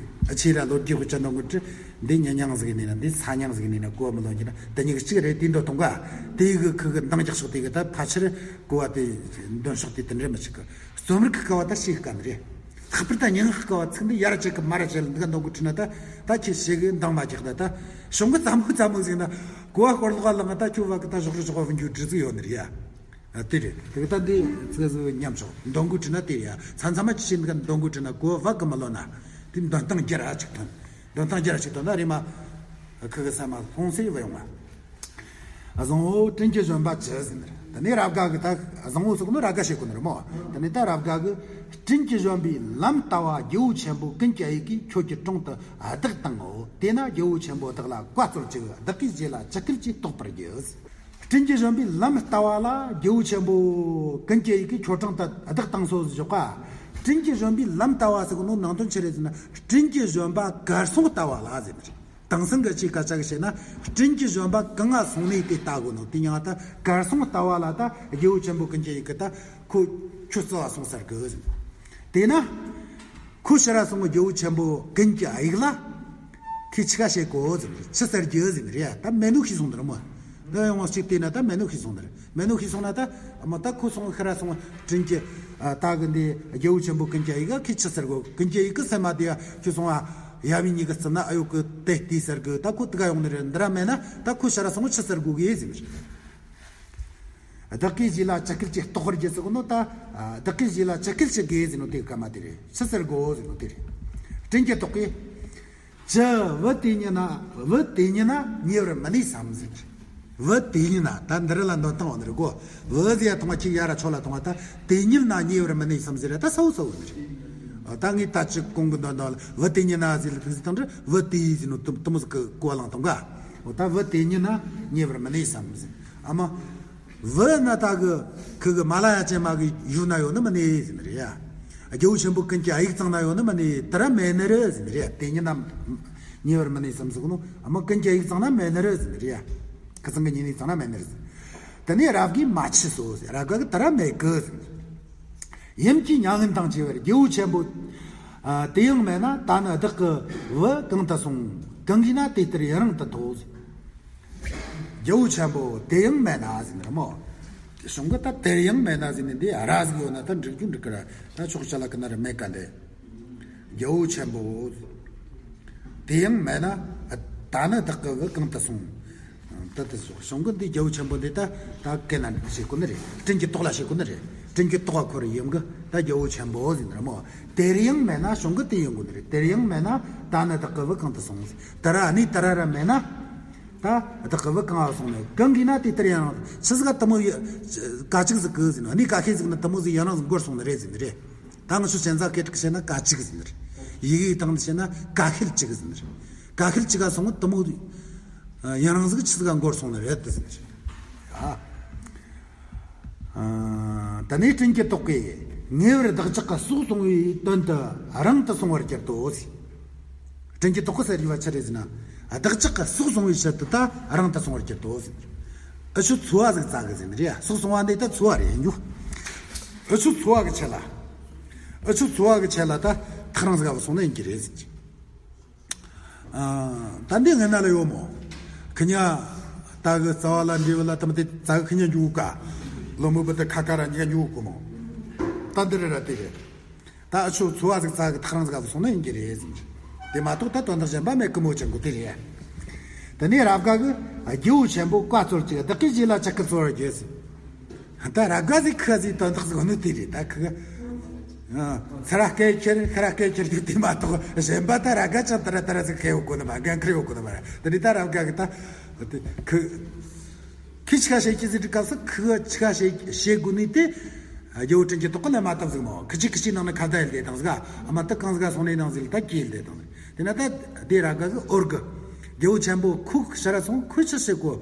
ཨ་ཆེ་ར་ལོ་རྒྱུས་དཔེ་ཆ་འདོན་གི་དྲི་འདི་མྱི་མྱིང་ཟིག་ཡིན་ནི་ན། འདི་ས་མྱིང་ཟིག་ཡིན་ནི་ན། གོ་མི་ལོན་གྱི་ན། དེ་གཉིས་ཀྱི་གཅིག་རེད། དེ་འདོད་གཏོང་ག། དེ་གི་ཁུ་གི་འདང་རྒྱག་ཕྱོགས་དེ་གི་ད་ཕལ་ཆེར་གོ་བ་དེ་འདོན་ཕྱོགས་དེ་དེ་འདྲ་མི་ཆུག་གི། རྩོམ་རིག་གི་སྐབས་བ་ད་ཤེས་དཀའ་ནི་རེད། ལྷག་པར་ད་མྱིང་ངག་སྐབས་བ་ཚིག་འདི་ཡར་བཅད་གི་མར་བཅད་ལ་འདི་ག་འདོན་གི་དྲི་ན། ད་ད་ཁྱེད་ཞེ་གི་འདང་མ་རྒྱག་ད། ད་གཞུང་གི་ཙམ་ཁུ་ཙམ་མོ་ཟིག་ན་གོ་བ་སྐོར་ལོག་ལ་ང་ད་ཁྱོད་བ་གི་ད་ཞོག་རེ་ཞོག་བ་འགྱུར་འདྲི་ཟིག་ཡོད་ནི་རེད་ཡ། ཨ། དེ་རེད། དེ་ག་ད་འདི་ཚིག་ཟིག་ཉམས་ཆོག་འདོན་གོ་དྲི་ན་དེ་རེད་ཡ། མཚམས་མཚམས་མ་ཅི་ཞིག་འདི་ག་འདོན་གོ་དྲི་ན་གོ་བ་གི་མི་ལོན་ན། དེ་འདོན་སྟངས་རྒྱ་ར་ཅིག་ཐོན། འདོན་སྟངས་རྒྱ་ར་ཅིག་ཐོན་ན་རེ་མ་ཁུ་གི་ས་མ་ལྷུང་སེ་བ་ཡོང་བ། བཟང་བོ་དྲིན་གྱིས་གཞོན་པ་ཇི་ཟེར་ནི་རེད། དེ་ནས་རབ་དགའ་གི་ད་བཟང་བོ་ཟེར་གོ་ནོ་རབ་དགའ་བཤད་གོ་ནི་རེད་མོ། དེ་ནས་ད་རབ་དགའ་གི་དྲིན་གྱིས་གཞོན་པའི་ལམ་ལྟ་བ་རྒྱལ་པོ་ཆེན་པོ་ཀུན་གྱི་ཨ་ཡིག་གིས་ཁྱོད་ཀྱི་དྲུང་དུ་བདག་བཏང་ངོ་། དེས་ན་རྒྱལ་པོ་ཆེན་པོ་བདག་ལ་བཀའ་སྩོལ་ཅིག། བདག་གིས་རྗེས་ལ་ཇི་སྐད་ཅེས་རྟོགས་པར་གྱིས། དྲིན་གྱིས་གཞོན་པའི་ལམ་ལྟ་བ་ལ་རྒྱལ་པོ་ཆེན་པོ་ཀུན་གྱི་ཨ་ཡིག་གིས་ཁྱོད་དྲུང་དུ་བདག་བཏང་སོ་ཟེར་ཞོག་ག། དྲིན་གྱིས་གཞོན་པའི་ལམ་ལྟ་བ་ཟེར་གོ་ནོ་ནང་དོན་ཆི་རེད་ཟེར་ན། དྲིན་གྱིས་གཞོན་པ་གར་སོང་ལྟ་བ་ལ་ཟེར་ནི་རེད། དེང་སང་གི་ཅིག་སྐད་ཆ་གི་བཤད་ན་དྲིན་གྱིས་གཞོན་པ་གང་ང་སོང་ནས་དེ་ལྟ་དགོས་ནོ། དེ་མྱིང་ང་ད་གར་སོང་ལྟ་བ་ལ་ད་རྒྱལ་པོ་ཆེན་པོ་ཀུན་གྱི་ཨ་ཡིག་གིས་ད་ཁོ་ཁྱོད་རྩི་བ་སོང་ཟེར་གི་ཟེར། དེས་ན་ཁོ་ཕྱིར་ར་སོང་གི་རྒྱལ་པོ་ཆེན་པོ་ཀུན་གྱི་ཨ་ཡིག་ལ་ཁོས་ཆི་ག་བཤད་གོ་ཟེར་ནི་རེད། ཆི་ཟེར་གི་ཟེར་ནི་རེད་ཡ། ད་མེད་ནོ་ཤེས་སོང་ནི་རེད་མོ། འདི་ཡང་ཅིག་བལྟས་ན་ད་མེད་ནོ་ཤེས་སོང་ནི་རེད། མེད་ནོ་ཤེས་སོང་ན་ད་མོ་ད་ཁོ་སོང་ཕྱིར་ར་སོང་དྲིན་གྱིས་ད་གི་འདི་རྒྱལ་པོ་ཆེན་པོ་ཀུན་གྱི་ཨ་ཡིག་གིས་ཁོས་ཆི་ཟེར་གོ། ཀུན་གྱི་ཨ་ཡིག་གིས་སེམས་མ་དེ་ཡ་ཁྱོད་སོང་ཨ་ཡབ་ཡུམ་གཉིས་ཀྱི་རྩིབ་ན་ཨ་ཡོད་གི་དེ་ལྟོས་ཟེར་གི། ད་ཁོ་དེ་ག་ཡོང་ནི་རེད། འདི་ར་མེད་ན་ད་ཁོ་ཕྱིར་ར་སོང་ཆི་ཟེར་གོ་གི་ཟེར་ནི་རེད། བདག་གིས་རྗེས་ལ་ཇི་སྐད་ཅེས་རྟོགས་པར་གྱིས་ཟེར་གོ་ནོ་ད། བདག་གིས་རྗེས་ལ་ཇི་སྐད་ཅེས་གི་ཟེར་ནོ་དེ་གི་སྐབས་མ་དེ་རེད། ཆི་ཟེར་གོ་ཟེར་ནོ་དེ་རེད། དྲིན་གྱིས་རྟོགས་གི། ཇི་བུ་དེ་ཉིད་ན། བུ་དེ་ཉིད་ན་ཉེ་བར་མི་གནས་སམ་ཟེར། བུ་དེ་ཉིད་ན་ད་འདི་ར་ལ་འདོན་སྟངས་འོ་ནི་རེད་གོ། བུ་ཟེར་ཡ་ཐོག་མ་ཁྱེད་ཡ་ར་ཕྱོགས་ལ་ཐོག་མ་ད་དེ་ཉིད་ན་ཉེ་བར་མི་གནས་སམ་ཟེར་ར་ད་ས་བོ་ས་བོ་ནི་རེད། ད་ངས་ད་ཅི་གོང་གི་འདོན་སྟངས་ལ་བུ་དེ་ཉིད་ན་ཟེར་ལ་དེ་ཟེར་དང་འདྲ་བུ་དེ་ཟེར་ནོ་དུ་དུ་མོ་ཟིག་གི་གོ་བ་ལངས་དང་ག། འོ་ད་བུ་དེ་ཉིད་ན་ཉེ་བར་མི་གནས་སམ་ཟེར། ཨ་མ། བུ་ན་ད་གི་ཁུ་གི་མ་ལ་ཡ་ཅན་མ་གི་ཡུལ་ན་ཡོད་ནི་མིན་ནི་ཟེར་ནི་རེད་ཡ། རྒྱལ་པོ་ཆེན་པོ་ཀུན་གྱི་ཨ་ཡིག་ཚང་ན་ཡོད་ནི་མིན་ནི་དེ་ར་མེད་ནི་རེད་ཟེར་ནི་རེད། དེ་ཉིད་ན་ཉེ་བར་མི་གནས་སམ་ཟེར་གོ་ནོ། ཨ་མ་ཀུན་གྱི་ཨ་ཡིག་ཚང་ན་མེད་ནི་རེད་ཟེར་ནི་རེད་ཡ། ཁུ་ཚང་གི་ཉེ་གནས་ཚང་ན་མེད་ནི་རེད་ཟེར། དེ་ནས་རབ་དགའ་གིས་མ་མཆིས་སོ་ཟེར། རབ་དགའ་གིས་དེ་ར་མེད་གི་ཟེར་ནི་རེད། ཡུམ་གྱི་མྱ་ངན་དང་བཅས་པར་རྒྱལ་པོ་ཆེན་པོ། ཨ། དེ་ཡང་མེད་ན་ད་ནི་བདག་གི་བུ་གང་དུ་སོང་། གང་གིས་ན་དེ་ལྟར་ཡུན་རིང་དུ་ཐོགས། རྒྱལ་པོ་ཆེན་པོ་དེ་ཡང་མེད་ན་ཟེར་ནི་རེད་མོ། གཞུང་གི་ད་དེར་ཡང་མེད་ན་ཟེར་ནི་འདི་ར་ཟིག་ཡོད་ན་ད་འགྲིག་རྒྱུ་འགྲིག་གི་ར། ད་ཕྱོགས་ཆ་ལ་ཀི་ན་ར་མེད་ག་འདི། རྒྱལ་པོ་ཆེན་པོ། དེ་ཡང་མེད་ན་ད་ནི་བདག་གི་བུ་གང་དུ་སོང་། ད་དེ་སོགས་གཞུང་གི་འདི་རྒྱལ་པོ་ཆེན་པོ་འདི་ད་ད་གན་ན་བཤད་གོ་ནི་རེད། དྲིན་གྱིས་རྟོགས་ལ་བཤད་གོ་ནི་རེད། དྲིན་གྱིས་རྟོགས་པ་ཁོ་རེ་ཡིན་གི་ད་རྒྱལ་པོ་ཆེན་པོ་ཟེར་ནི་རེད་མོ། དེར་ཡང་མེད་ན་གཞུང་གི་དེ་ཡིན་གོ་ནི་རེད། དེར་ཡང་མེད་ན་ད་ནི་བདག་གི་བུ་གང་དུ་སོང་ཟེར། དེ་ར་ནི་དེ་ར་ར་མེད་ན་ད་བདག་གི་བུ་གང་ང་སོང་ནས་གང་གིས་ན་དེ་ལྟར་ཡང་ཆི་ཟིག་ག་དུ་མོ་ཡ་ག་ཅིག་ཟིག་གི་ཟེར་ནི་ནི་ག་ཤེད་ཟིག་ན་དུ་མོ་ཟིག་ཡང་རང་ཟིག་འགོར་སོང་ནི་རེད་ཟེར་ནི་རེད། ད་ང་ཚོ་གཞན་ཟ་སྐད་དྲག་བཤད་ན་ག་ཅིག་ཟེར་ནི་རེད། ཡི་གེའི་སྟེང་ནས་བཤད་ན་ག་ཤེད་ཅིག་ཟེར་ནི་རེད། ག་ཤེད་ཅིག་ག་སོང་དུ་མོ་ཡང་རང་ཟིག་ཆི་ཟིག་ག་འགོར་སོང་ནི་རེད་དེ་ཟེར་ནི་རེད། ཨ། ཨ། ད་ནས་དྲིན་གྱིས་རྟོགས་པས་ཉེ་བར་བདག་ཅག་གི་སྲོག་བསྲུང་བའི་དོན་དུ་རིང་དུ་སོང་བར་གྱུར་ཏོ་ཟེར། དྲིན་གྱིས་རྟོགས་པ་ཟེར་བ་ཆི་རེད་ཟེར་ན། བདག་ཅག་གི་སྲོག་བསྲུང་བའི་ཆེད་དུ་ད་རིང་དུ་སོང་བར་གྱུར་ཏོ་ཟེར། ཨ་ཆུ་འཚོ་བ་ཟིག་བཙལ་གི་ཟེར་ནི་རེད། སྲོག་བསྲུང་བ་འདི་ད་འཚོ་བ་རེད་ཡིན་རྒྱུ། ཨ་ཆུ་འཚོ་བ་གི་ཆེད་ལ། ཨ་ཆུ་འཚོ་བ་གི་ཆེད་ལ་ད་ཐག་རིང་ཟིག་ག་སོང་ན་ཡིན་གྱི་རེད་ཟེར། ཨ། ད་འདི་ངན་ན་ལ་ཡོད་མོ། ཁི་ཉ། ད་གི་རྩ་བ་ལ་འབྲས་བུ་ལ་ད་མི་དེ་རྩ་གི་ཁི་ཉ་འཇུག་ག། ལོ་མི་བུ་དེ་ཁ་ཁ་ར་ཉ་འཇུག་གོ་མོ། ད་འདི་རེད་ར་དེ་རེད། ད་ཨ་ཆུ་འཚོ་བ་ཟིག་བཙལ་གི་ཐག་རིང་ཟིག་ག་སོང་ན་ཡིན་གྱི་རེད་ཟེར། དེ་མ་གཏོགས་ད་དོན་དག་གཞན་པ་མེད་གི་མོ་ཅན་གོ་དེ་རེད། དེ་ནས་རབ་དགའ་གི་རྒྱལ་པོ་ཆེན་པོ་བཀའ་སྩོལ་ཅིག། བདག་གིས་རྗེས་ལ་ཇི་སྐད་སྩོལ་བར་བགྱི་ཟེར། ད་ར་དགའ་ཟིག་ཁི་ཟིག་དོན་དག་ཟིག་ནི་དེ་རེད། ད་ཁི་ག་ཚ་ར་སྐད་ཁྱེར་ཁི་ར་སྐད་ཁྱེར་རྒྱུ་དེ་མ་གཏོགས་གཞན་པ་ད་ར་དགའ་ཅང་ད་ར་ད་ར་ཟིག་ཁེ་ཡོད་གོ་ནི་མ། འགན་ཁུར་ཡོད་གོ་ནི་མ་རེད། དེ་རེད། ད་ར་དགའ་གི་ད་ཁི་ཁི་ཆི་ག་བཤད་ཀྱི་ཟིག་སྐབས་སུ་ཁི་ག་ཆི་ག་བཤད་བཤད་དགོས་ནི་དེ་རྒྱལ་པོ་དྲིན་གྱིས་རྟོགས་པ་ལས་མ་བཏབ་ཟིག་མོ། ཁི་ཆི་ཁི་ཆི་ནང་ནས་ཁ་བརྡ་ཡིན་བསྡད་བཏང་ཟིག། ཨ་མ་ད་གང་ཟིག་ག་སོང་ནས་ནང་ཟིག་ལ་ད་སྐྱེལ་བསྡད་བཏང་ཟིག། དེ་ན་ད་དེ་ར་དགའ་གི་འོར་གི་རྒྱལ་པོ་ཆེན་པོ་ཁོ་ཕྱིར་ར་སོང་། ཁོས་ཆི་ཟེར་གོ།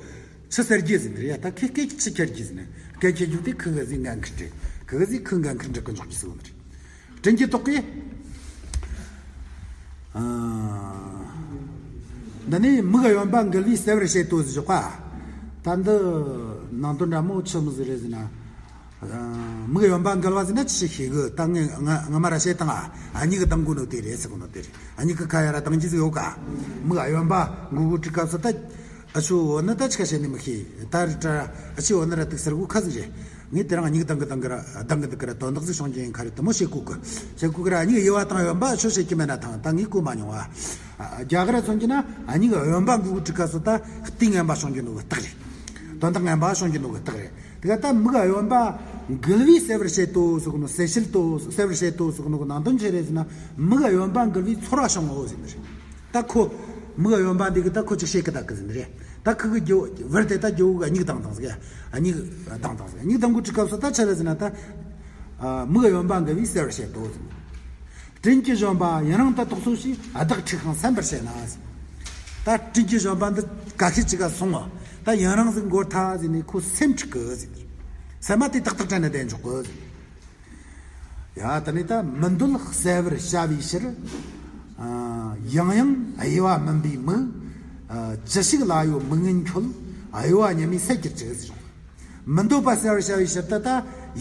ཆི་ཟེར་རྒྱུ་ཟེར་ནི་རེད་ཡ། ད་ཁི་སྐད་ཆི་ཁྱེར་རྒྱུ་ཟེར་ནི། སྐད་ཆེ་རྒྱུ་དེ་ཁི་ག་ཟིག་འགན་ཁུར་འགྲིག། ཁི་ག་ཟིག་ཁི་འགན་ཁུར་འགྲིག་གི་འཇོག་རྒྱུ་ཟེར་བ་ནི་རེད། དྲིན་གྱིས་རྟོགས་གི། ཨ། འདི་ནས་མིག་གཡོན་པ་འགུལ་བས་གསལ་བར་བྱེད་དོ་ཟེར་ཞོག་པ། ད་འདི་ནང་དོན་འདྲ་མོ་ཆི་མོ་ཟིག་རེད་ཟེར་ན། མིག་གཡོན་པ་འགུལ་བ་ཟེར་ན་ཅི་ཞིག་ཤེས་གི། ད་ངས་ང་ང་མ་ར་བཤད་དང་ཨ། ཨ་མྱིག་གི་གདང་གོ་ནོ་དེ་རེད་ཟེར་གོ་ནོ་དེ་རེད། ཨ་མྱིག་གི་ཁ་ཡ་ར་གདང་རྒྱུ་ཟིག་ཡོད་ཀ། མིག་གཡོན་པ་འགུལ་གོ་དུས་སྐབས་སུ་ད། ཨ་ཆོ་འོ་ན་ད་ཆི་ཁ་བཤད་ནི་མི་ཤེས། ད་རི་ཏྲ་ཨ་ཆི་འོ་ན་ར་དུག་ཟེར་གོ་ཁ་ཟིག་རེད། ངས་དེ་རང་ཨ་མྱིག་གདང་གི་གདང་གི་ར་གདང་གི་འདུག་གི་ར་དོན་དག་ཟིག་བྱུང་རྒྱུ་ཡིན་ཁ་རེད། དེ་མོ་བཤད་གོ་གི། བཤད་གོ་གི་ར་ཨ་མྱིག་གཡས་པ་དང་གཡོན་པ་ཆོ་བཤད་རྒྱུ་མེད་ན་ཐང་། ད་ངས་གོ་མ་མྱོང་བ། རྒྱ་གར་མཚོན་རྒྱུ་ན་ཨ་མྱིག་གཡོན་པ་འགུལ་གོ་དུས་སྐབས་སུ་ད་ལྟས་ངན་པ་བྱུང་རྒྱུ་ནོ་གི་རྟགས་རེད། དོན་དག་ངན་པ་བྱུང་རྒྱུ་ནོ་གི་རྟགས་རེད། དེ་ག་ད་མིག་གཡོན་པ་འགུལ་བས་གསལ་བར་བྱེད་དོ་ཟེར་གོ་ནོ། གསལ་བྱེད་དོ་གསལ་བར་བྱེད་དོ་ཟེར་གོ་ནོ་གི་ནང་དོན་ཆི་རེད་ཟེར་ན། མིག་གཡོན་པ་འགུལ་བས་ཚོར་བ་བྱུང་ངོ་ཟེར་ནི་རེད། ད་ཁོ་མིག་གཡོན་པ་འདི་གི་ད་ཁོ་ཅིག་བཤད་གི་ད་གི་ཟེར་ནི་རེད། ད་ཁི་གི་རྒྱུ་བར་དེ་ད་རྒྱུ་གི་མྱིག་གདང་དང་ཟེར། མྱིག་གདང་དང་ཟེར། མྱིག་གདང་གོ་དུས་སྐབས་སུ་ད་ཆི་རེད་ཟེར་ན་ད། མིག་གཡོན་པ་འགུལ་བས་གསལ་བར་བྱེད་དོ་ཟེར། སྤྲིན་གྱི་བཞོན་པ་ཡུན་རིང་དུ་དོགས་སོ་ཞེས། བདག་འཁྲིས་ཤིང་སེམས་པར་བྱེད་ན་ཟེར། ད་སྤྲིན་གྱི་བཞོན་པ་འདི་ག་ཤེད་ཅིག་ག་སོང་ངོ་། ད་ཡུན་རིང་ཟིག་འགོར་ཐལ་ཟེར་ནས་ཁོ་སེམས་འཁྲིག་གི་ཟེར། སེམས་མ་དེ་ཏག་ཏག་དྲན་ནས་བསྡད་འཇོག་གི་ཟེར། ཡ་ད་ནི་ད་མི་འདོད་གསལ་བར་བྱ་བའི་ཕྱིར། ཡང་ཡང་གཡོ་བ་སྨིན་པའི་མིག། ཅི་ཞིག་ལ་གཡོ་མིག་ངན་འཁྱོལ། གཡོ་བ་ཉི་མས་སེལ་གྱུར་ཅིག་ཟེར། མི་འདོད་པ་གསལ་བར་བྱ་བའི་ཕྱིར་དུ་ད་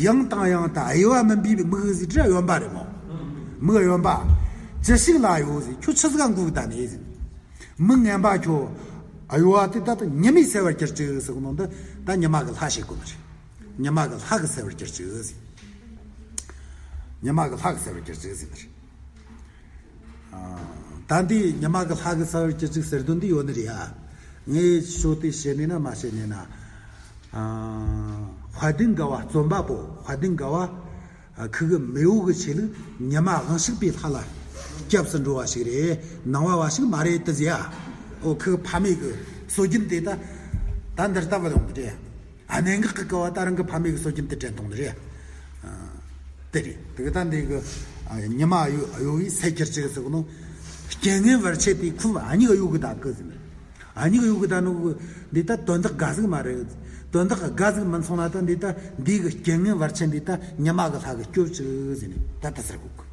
ཡང་དང་ཡང་དུ་གཡོ་བ་སྨིན་པའི་མིག་ཟེར་དུས་གཡོན་པ་རེད་མོ། མིག་གཡོན་པ། ཅི་ཞིག་ལ་གཡོ་ཟེར། ཁྱོད་ཆི་ཟིག་ག་འགུག་ད་ནས་ཟེར། མིག་ངན་པ་ཁྱོད་གཡོ་བ་དེ་ད་ད་ཉི་མས་སེལ་བར་གྱུར་ཅིག་ཟེར་གོ་ནོ་འདི་ད་ཉི་མ་གི་ལྷ་བྱེད་དགོས་ནི་རེད། ཉི་མ་གི་ལྷ་གིས་སེལ་བར་གྱུར་ཅིག་ཟེར། ཉི་མ་གི་ལྷ་གིས་སེལ་བར་གྱུར་ཅིག་ཟེར་ནི་རེད། ད་འདི་ཉི་མ་གི་ལྷ་གིས་སེལ་བར་གྱུར་ཅིག་ཟེར་དོན་འདི་ཡོད་ནི་རེད་ཨ། ངས་ཤོ་དེ་བཤད་ནས་ན་མ་བཤད་ནས་ན། དཔལ་ལྡན་དགའ་བ་རྩོམ་པ་པོ་དཔལ་ལྡན་དགའ་བ། ཁུ་གི་མེས་པོ་གི་ཆོས་ལུགས་ཉི་མ་དབང་ཕྱུག་པའི་ལྷ་ལ་སྐྱབས་སུ་འགྲོ་བ་ཞིག་རེད། ནང་བ་བ་ཞིག་མ་རེད་དུ་ཟེར་ཨ། ཨོ་ཁུ་གི་ཕ་མེས་གི་སྲོལ་རྒྱུན་དེ་ད་ད་འདིར་ལྟ་བུ་ཡོང་གི་རེད། གནད་འགག་གི་སྐབས་བ་ད་རང་གི་ཕ་མེས་ཀྱི་སྲོལ་རྒྱུན་དེ་དྲན་གཏོང་ནི་རེད། དེ་རེད། དེ་གི་ད་འདི་གི་ཉི་མ་གཡོ་བས་སེལ་གྱུར་ཅིག་ཟེར་གོ་ནོ། རྐྱེན་ངན་བར་ཆད་དེ་ཁུ་ཨ་མྱིག་གཡོ་གི་ད་གི་ཟེར་ནི། ཨ་མྱིག་གཡོ་གི་ད་ནོ་གི་འདི་ད་དོན་དག་དགའ་ཟིག་མ་རེད། དོན་དག་དགའ་ཟིག་མིན་སོང་ན་ད་འདི་ད་འདི་གི་རྐྱེན་ངན་བར་ཆད་འདི་ད་ཉི་མ་གི་ལྷ་གིས་སྐྱོབ་ཅིག་ཟེར་ནི་ད་ད་ཟེར་གོ་གི།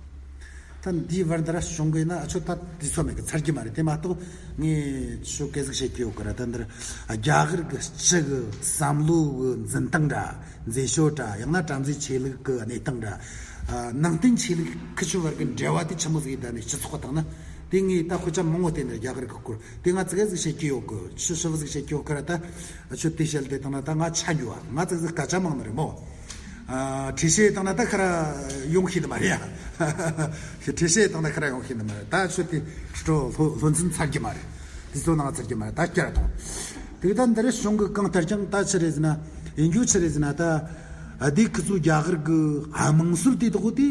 ད་འདིའི་བར་འདི་ར་བྱུང་གི་ན་ཨ་ཆོ་ད་དུས་ཚོད་མེད་གི་ཚར་གི་མ་རེད། དེ་མ་གཏོགས་ངས་ཆོ་གེ་ཟིག་བཤད་ཀྱི་ཡོད་གི་ར། ད་འདིར་རྒྱ་གར་གི་སྤྱི་གི་བསམ་བློ་གི་འཛིན་སྟངས་འདྲ་མཛེས་ཤོས་འདྲ་ཡང་ན་བྲམ་ཟེ་ཆོས་ལུགས་གི་གནས་སྟངས་འདྲ། ནང་བསྟན་ཆོས་ལུགས་ཁུ་ཆོ་བར་གི་འབྲེལ་བ་དེ་ཆི་མོ་ཟིག་ཡིན་ད་ནས་སྤྱི་ཚོགས་དང་ན་དེ་ངས་ད་དཔེ་ཆ་མང་བོ་བལྟས་ནས་རྒྱ་གར་གི་སྐོར་དེ་ང་ཙི་གེ་ཟིག་བཤད་ཀྱི་ཡོད་གི། ཆི་ཞིབ་ཟིག་བཤད་ཀྱི་ཡོད་གི་ར། ད་ཨ་ཆོ་དེ་བཤད་དེ་དང་ན་ད་ང་ཆ་འགྱོ་བ་ང་ཙི་གེ་ཟིག་སྐད་ཆ་མང་ནི་རེད་མོ། ཨ། ཁྲིད་བཤད་བཏང་ན་ད་ཁ་ར་ཡོང་ཤེས་ནི་མ་རེད་ཡ། ཁྲིད་བཤད་བཏང་ན་ཁ་ར་ཡོང་ཤེས་ནི་མ་རེད། ད་ཆོས་དེ་སྤྲོ་ལྷོ་ལྷོ་འཛིན་ཚར་གྱི་མ་རེད། དེ་ཚོ་ནང་ཚར་གྱི་མ་རེད། ད་བསྐྱར་ཐོང་། དེ་ད་འདི་རེ་བྱུང་གི་གང་ལྟར་ཀྱང་ད་ཆི་རེད་ཟེར་ན། ཡིན་རྒྱུ་ཆི་རེད་ཟེར་ན་ད། ཨ་དེ་ཁི་ཚོ་རྒྱ་གར་གི་དམངས་སྲོལ་དེ་དག་དེ་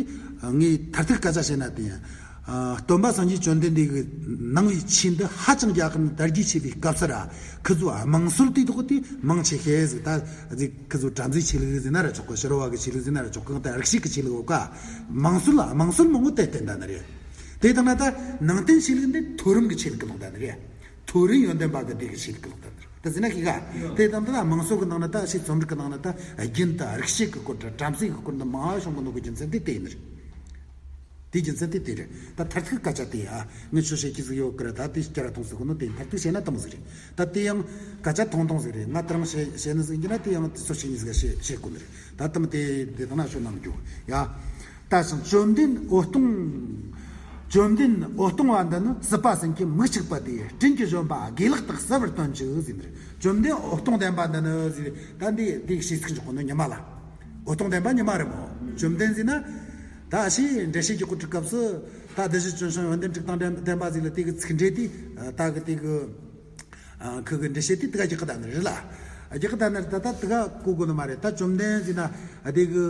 ངས་མཐར་ཐུག་སྐད་ཆ་བཤད་ན་དེ་ཡིན། ཨ། སྟོན་པ་སངས་རྒྱས་བཅོམ་ལྡན་འདས་ཀྱི་གནང་བའི་ཆོས་འདི་ཧ་ཅང་རྒྱ་གར་ནས་དར་རྒྱས་ཆེ་བའི་སྐབས་སུ་ར་ཁི་ཚོ་དམངས་སྲོལ་དེ་དག་དེ་མང་ཆེ་ཤས་ཟིག་ད་ཟིག་ཁི་ཚོ་བྲམ་ཟེའི་ཆོས་ལུགས་ཟེར་ན་ར་ཆོག་གི། ཕྱི་རོལ་བ་གི་ཆོས་ལུགས་ཟེར་ན་ར་ཆོག་གི། ད་རིག་བྱེད་ཀྱི་ཆོས་ལུགས་འོ་ཀ། དམངས་སྲོལ་དམངས་སྲོལ་མང་བོ་དེ་བསྟན་ད་ནི་རེད། དེ་དང་ན་ད་ནང་བསྟན་ཆོས་ལུགས་འདི་མཐོ་རིམ་གྱི་ཆོས་ལུགས་ཀྱི་ལོག་ད་ནི་རེད། མཐོ་རིམ་ཡོན་ཏན་པ་གི་སྡེ་གི་ཆོས་ལུགས་ཀྱི་ལོག་ད་ནི་རེད། ད་ཟེར་ན་ཤེས་ག་དེ་དང་ད་དམངས་སྲོལ་གི་ནང་ན་ད་ཕྱིའི་རྩོམ་རིག་གི་ནང་ན་ད་རྒྱུན་དུ་རིག་བྱེད་ཀྱི་སྐོར་དང་བྲམ་ཟེ་གི་སྐོར་འདི་མང་བ་བྱུང་གི་འདུག་གི་རྒྱུ་མཚན་དེ་དེ་ཡིན་ནི་རེད། དེའི་རྒྱུ་མཚན་དེ་དེ་རེད། ད་མཐར་ཐུག་སྐད་ཆ་དེ་ཡ་ངས་ཆོས་བཤད་ཀྱི་ཟིག་ཡོད་ཀི་ར། ད་དེ་བསྐྱར་གཏོང་ཟིག་གོ་ནོ་དེ་མཐར་ཐུག་བཤད་ན་དེ་མོ་ཟིག་རེད། ད་དེ་ཡང་སྐད་ཆ་ཐུང་ཐུང་ཟིག་རེད། ང་ད་རང་བཤད་བཤད་ནི་ཟིག་ཡིན་གྱི་ན་དེ་ཡང་དེ་ཚོ་བཤད་ནི་ཟིག་བཤད་བཤད་དགོས་ནི་རེད། ད་དེ་མོ་དེ་དེ་དང་ན་ཤོད་ནམ་རྒྱུ་ཡ། ད་ཞིང་བཅོམ་ལྡན་འོད་སྟོང་། བཅོམ་ལྡན་འོད་སྟོང་བ་འདི་ནི་སྲིད་པ་གསུམ་གྱི་མིག་གཅིག་པ་དེ་སྤྲིན་གྱི་བཞོན་པ་དགེ་ལེགས་དག་གསལ་བར་སྟོན་ཅིག་ཟེར་ནི་རེད། བཅོམ་ལྡན་འོད་སྟོང་ལྡན་པ་འདི་ནི་ཟེར། ད་འདི་འདི་ཤེས་ཚིག་འཇོག་གོ་ནོ་ཉི་མ་ལ། འོད་སྟོང་ལྡན་པ་ཉི་མ་རེད་མོ། བཅོམ་ལྡན་ཟེར་ན། ད་ཕྱིའི་འགྲེལ་བཤད་ཀྱི་སྐོར་གྱི་སྐབས་སུ་ད་བདུད་བཞི་ལྕི་ཞིང་ཡོན་ཏན་དྲུག་དང་ལྡན་པ་ཟིག་ལ་དེ་གི་ཚིག་འགྲེལ་དེ་ད་གི་དེ་གི་ཁུ་གི་འགྲེལ་བཤད་དེ་དེ་ག་རྒྱག་གི་ད་ནི་རེད་ལ། རྒྱག་གི་ད་ནི་རེད། ད་ད་དེ་ག་གོ་དགོས་ནི་མ་རེད། ད་བཅོམ་ལྡན་ཟེར་ན་དེ་གི་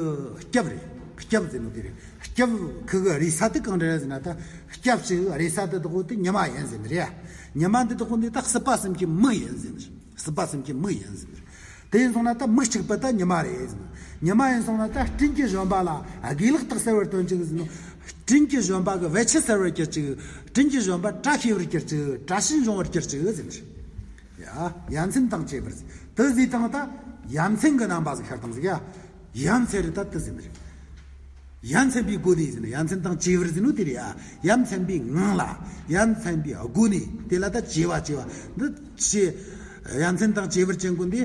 སྐྱབས་རེད། སྐྱབས་ཟེར་ནོ་དེ་རེད། སྐྱབས་ཁུ་གི་རེད་ས་དེ་གང་རེད་ཟེར་ན། ད་སྐྱབས་ཀྱི་རེད་ས་དེ་དག་དེ་ཉི་མ་ཡིན་ཟེར་ནི་རེད། ཉི་མ་འདི་དག་འདི་ད་སྲིད་པ་གསུམ་གྱི་མིག་ཡིན་ཟེར་ནི་རེད། སྲིད་པ་གསུམ་གྱི་མིག་ཡིན་ཟེར། དེ་ཡིན་སོང་ན་ད་མིག་གཅིག་པུ་ད་ཉི་མ་རེད་ཟེར། ཉི་མ་ཡིན་སོང་ན་ད་སྤྲིན་གྱི་བཞོན་པ་ལ་དགེ་ལེགས་དག་གསལ་བར་སྟོན་ཅིག་ཟེར་ནོ། སྤྲིན་གྱི་བཞོན་པ་གི་བེད་སྤྱད་གསལ་བར་གྱུར་ཅིག། སྤྲིན་གྱི་བཞོན་པ་བཀྲ་ཤིས་པར་གྱུར་ཅིག། བཀྲ་ཤིས་འབྱུང་བར་གྱུར་ཅིག་ཟེར། ཡ། ཡ་མཚན་དང་བཅས་པར་ཟེར། དེ་ཟེར་དང་ད་ཡ་མཚན་གྱི་རྣམ་པ་ཟིག་ཤར་དང་ཟིག་ཡ། ཡ་མཚན་རེད་ད་དེ་ཟེར་ནི་རེད། ཡ་མཚན་པའི་སྒོ་ནས་ཟེར་ན། ཡ་མཚན་དང་བཅས་པར་ཟེར་ནོ་དེ་རེད་ཡ། ཡ་མཚན་པའི་ངང་ལ། ཡ་མཚན་པའི་སྒོ་ནས་དེ་ལ་ད་བཅས་པ་བཅས་པ་འདི་ཆེ། ཡ་མཚན་དང་བཅས་པར་ཅན་ཀུན་དེ་